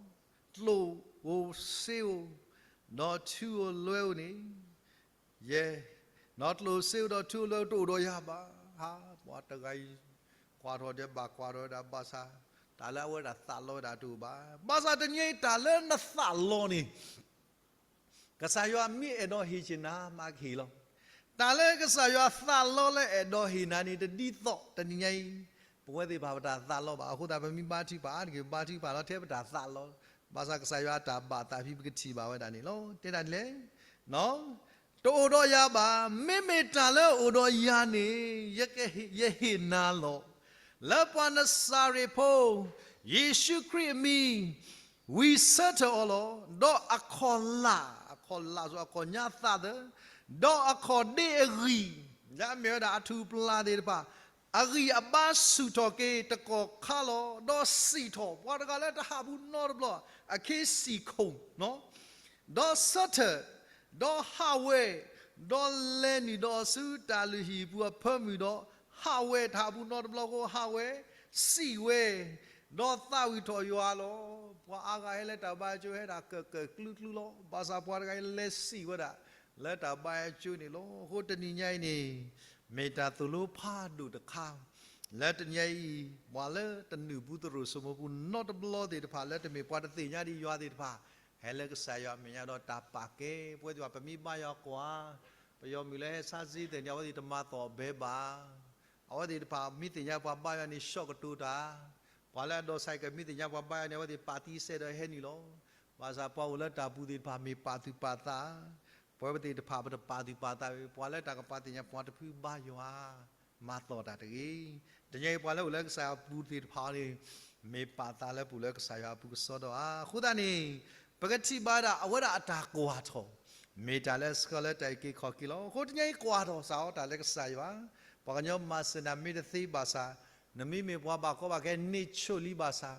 တိၢ်ဧိၤစ့ဧိၤ, ဒီးထုဧိၤလွဲဧိၤန့ၣ်, ယဲ နီၢ်ကျိၣ်စ့အိၣ်ဒီးထူလၢတအိၣ်ဒီးယၤဘၣ်. ဟါ, ပှၤတဂၤအံၤ ကွၢ်ထီၣ်ဒဲးဘး ကွၢ်ထီၣ်ဝဲဒၣ်ဘၣ်ဆၣ်, တၢ်လၢအဝဲဒၣ်သးလီဝဲဒၣ်တအိၣ်ဘၣ်. ဘၣ်ဆၣ်တနံၤအံၤတၢ်လၢနသးလီန့ၣ် ကစၢ်ယွၤမ့ၢ်အဲၣ်ဒိးဟ့ၣ်က့ၤနၤ မၤကဟ့ၣ်လီၤ. တၢ်လၢကစၢ်ယွၤသးလီလၢအဲၣ်ဒိးဟ့ၣ်နၤန့ၣ် တဒ်သိးတနံၤညါအံၤ, ပဝဲသ့ၣ်တဖၣ်ပတၢ်သးလီဘၣ်. အဃိသတး ပမ့ၢ်ဘါထုကဖၣ်အါတက့ၢ် ပဘါထုကဖၣ်လီၤထဲပတၢ်သးလီ, ဘၣ်ဆၣ်ကစၢ်ယွၤအတၢ်ဘၣ်သးဖဲပကထံၣ်ဘၣ်ဝဲဒၣ်န့ၣ်လီၤ. တဲဒၣ်ဒ်လဲၣ် တအိၣ်ဒီးယၤဘၣ်. မ့မ့ၢ်တၢ်လၢအိၣ်ဒီးယၤန့ၣ် ယကဟ့ၣ်, ယဟ့ၣ်နၤလီၤ. လၢပှၤနစၤရ့းဖိ ယ့ၣ်ၡူးခရံာ်အမံၤ ဝံဆၢထၢၣ်အီၤလီၤ. ဒီးအခီၣ်လာ်, အခီၣ်လာ် အခီၣ်ညါသးသၢ, ဒီးအခီၣ်ဒ့အဂံၢ်, လၢအမ့ၢ်ဝဲဒၣ်အထူၣ်ပျၢ်သ့ၣ်တဖၣ် အဂံၢ်အဘါဆူၣ်ထီၣ်က့ၤတကီၢ်ခါလီၤ. ဒီးစံၣ်ထီၣ်, ပှၤတဂၤလၢတဟးဘူးနီတဘျီ, အခ့စံၣ်ခိၣ်, ဒီးဆၢထၢၣ်, ဒီးဟးဝဲ, ဒီးလဲၤနုာ်ဒီးဆူတၢ်လုၢ်ဟံၣ်ပူၤအဖၢမုၢ်ဒီး ဟးဝဲ, တဟးဘူးနီတဘျီအဃိ ဟးဝဲ, စံၣ်ဝဲ, ဒီးသးဝံၣ်ထီၣ်ယွၤလီၤ. ပှၤအါဂၤဟဲလၢတၢ်ဘါယွၤအကၠိ ဟဲဒၣ်ကၢၣ်ကၢၣ်ကျူကျူလီၤ. ဘၣ်ဆၣ်ပှၤတဂၤအံၤလဲၤစံၣ်ဝဲဒၣ် လၢတၢ်ဘါယွၤအကၠိန့ၣ်လီၤ. အဃိတနံၤညါအံၤန့ၣ် မ့ၢ်တၢ်သိၣ်လိဖးဒိၣ်တခါ လၢတနံၤညါအံၤ ပှၤလၢတနုာ်ဘူးသရိာ်စိမိၤပူၤနီတဘျီသ့ၣ်တဖၣ် လၢတမ့ၢ်ပှၤတသ့ၣ်ညါဒံးယွၤသ့ၣ်တဖၣ် ဟဲလၢကစၢ်ယွၤအမဲာ်ညါဒီးတၢ်ပာ်ကဲ ပဝဲသ့ၣ်တဖၣ် ပမ့ၢ်ဘါယွၤကွၢ် ပယီၤမုၣ်လၢဟဲဆါစ့သ့ၣ်န့ၣ် အဝဲသ့ၣ်တမၤသီၣ်ဘဲဘၣ်. အဝဲသ့ၣ်တဖၣ် မ့ၢ်သ့ၣ်ညါပှၤဘါယွၤန့ၣ် ဆှီၣ်ကတိၤတၢ်, ပှၤလၢအဒိးစဲးကဲ မ့ၢ်သ့ၣ်ညါပှၤဘါယွၤန့ၣ် အဝဲသ့ၣ်ပာ်သံစဲးဒီးဟဲနုာ်လီၤ. ဘၣ်ဆၣ်ပှၤအိၣ်လၢတၢ်ပူၤသ့ၣ်တဖၣ် မ့ၢ်ပာ်သူၣ်ပာ်သး, ပဝဲသ့ၣ်တဖၣ် ပတပာ်သူၣ်ပာ်သးဘၣ်. ပှၤလၢတၢ်ကပာ်သ့ၣ်ညါ ပှၤတဖုဘါယွၤ မၤသီၣ်တၢ်တဂ့ၤ. တနံၤအံၤ ပှၤလၢအိၣ်လၢကစၢ်ယွၤအပူၤသ့ၣ်တဖၣ်န့ၣ် မ့ၢ်ပာ်သးလၢပူၤလၢကစၢ်ယွၤအပူၤကစီဒီဧါ. အဃိသတးန့ၣ် ပကထံၣ်ဘၣ်ဒၣ် အဝဲဒၣ်အတၢ်ကွၢ်ထီၣ် မ့ၢ်တၢ်လၢအဆှၢလၢတၢ်အုၣ်က့ၤခီၣ်က့ၤလီၤ. အဃိတနံၤအံၤ ကွၢ်ထီၣ်စ့ၢ်ကီးတၢ်လၢကစၢ်ယွၤ, ပှၤကညီမၤစၢၤနၤမ့ၢ်တသ့ဘၣ်ဆၣ်, နမ့မ့ၢ်ပှၤဘၣ်ကီဘၣ်ခဲန့ၢ်ဆူၣ်လံဘၣ်ဆၣ်,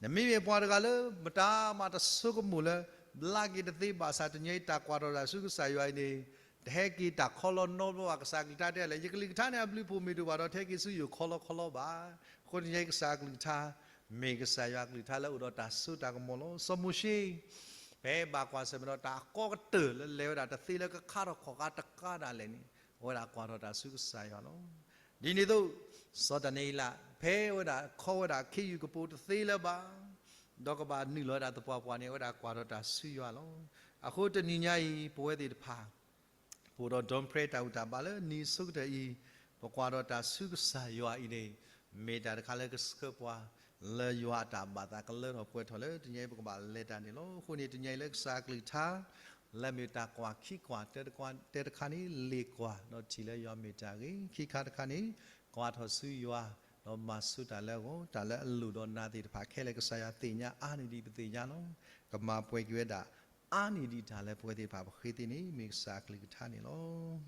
နမ့မ့ၢ်ပှၤတဂၤလၢမတၤမၤတဆိကမိၣ်လၢ ဘျါက့ၤတသ့ဘၣ်ဆၣ် တနံၤအံၤတၢ်ကွၢ်ထီၣ်တၢ်ဆူကစၢ်ယွၤအံၤန့ၣ် တဟဲက့ၤတၢ်ခီလီနီတဘျီဘၣ်. ကစၢ်ကလုၢ်ကထါတဲလဲၣ်, ယကလုၢ်ကထါန့ၣ် အဘျုးအဖှိၣ်မ့ၢ်တအိၣ်ဘၣ်ဒီး တဟဲက့ၤဆူယအိၣ်ခီလီခီလီဘၣ်. အဃိတနံၤအံၤ ကစၢ်ကလုၢ်ကထါ မ့ၢ်ကစၢ်ယွၤကလုၢ်ကထါလၢအိၣ်ဒီးတၢ်စိတၢ်ကမီၤလီၤ. စီၤမိၤၡ့ ဖဲဘၣ်ကွၢ်ဆၢၣ်မဲာ်ဒီးတၢ်အကီကတၢၢ်လၢလဲၤဝဲဒၣ် တသ့လၢကခါထီၣ်ခီၣ်ခါတကးဒၣ်လဲာ်န့ၣ် အဝဲဒၣ်ကွၢ်ထီၣ်တၢ်ဆူကစၢ်ယွၤလီၤ. ဒ်န့ၣ်အသိး စီၤဒၤနံးယ့လး ဖဲအဝဲဒၣ်ခီဝဲဒၣ်ခ့ယုၢ်ကပိာ်တသ့လၢၤဘၣ် ဒီးကဘၣ်နုာ်လီၤဝဲဒၣ်သပှၢ်ပှၢ်န့ၣ် အဝဲဒၣ်ကွၢ်ထီၣ်တၢ်ဆူယွၤလီၤ. အဃိတနံၤညါအံၤ ပဝဲသ့ၣ်တဖၣ် ပအိၣ်ဒီး ဒီပြဲ တၢ်ဘူၣ်တၢ်ဘါလၢနံၤအဆိကတၢၢ်အံၤ ပကွၢ်ထီၣ်တၢ်ဆူကစၢ်ယွၤအံၤန့ၣ် မ့ၢ်တၢ်တခါလၢကဆှၢပှၤ လၢယွၤအတၢ်ဘၣ်သးကလၢထီၣ်ပှဲၤထီၣ်လၢတနံၤအံၤ ပကဘၣ်လဲၤတၢ်န့ၣ်လီၤ. အဃိန့ၣ် တနံၤအံၤလၢကစၢ်ကလုၢ်ကထါ လၢမ့ၢ်တၢ်ကွၢ်ခံကွၢ်တၢတခါန့ၣ် လ့ၣ်ကွၢ်ဒီးထံၣ်လၢယွၤမ့ၢ်တၢ်ဂ့ၤ, ခံခါတခါန့ၣ် ကွၢ်ထီၣ်ဆူယွၤ ဒီးမၤဆူၣ်တၢ်လၢအဂီၢ်, တၢ်လၢအလိၣ်ဒီးနၤသ့ၣ်တဖၣ်ခဲလၢာ် ကစၢ်ယွၤသ့ၣ်ညါအါန့ၢ်ဒံးပသ့ၣ်ညါလီၤ. ကမၤပှဲၤက့ၤဝဲဒၣ် အါန့ၢ်ဒံးတၢ်လၢပဝဲသ့ၣ်တဖၣ်ပဃ့သ့န့ၣ် မ့ၢ်ကစၢ်အကလုၢ်ကထါန့ၣ်လီၤ.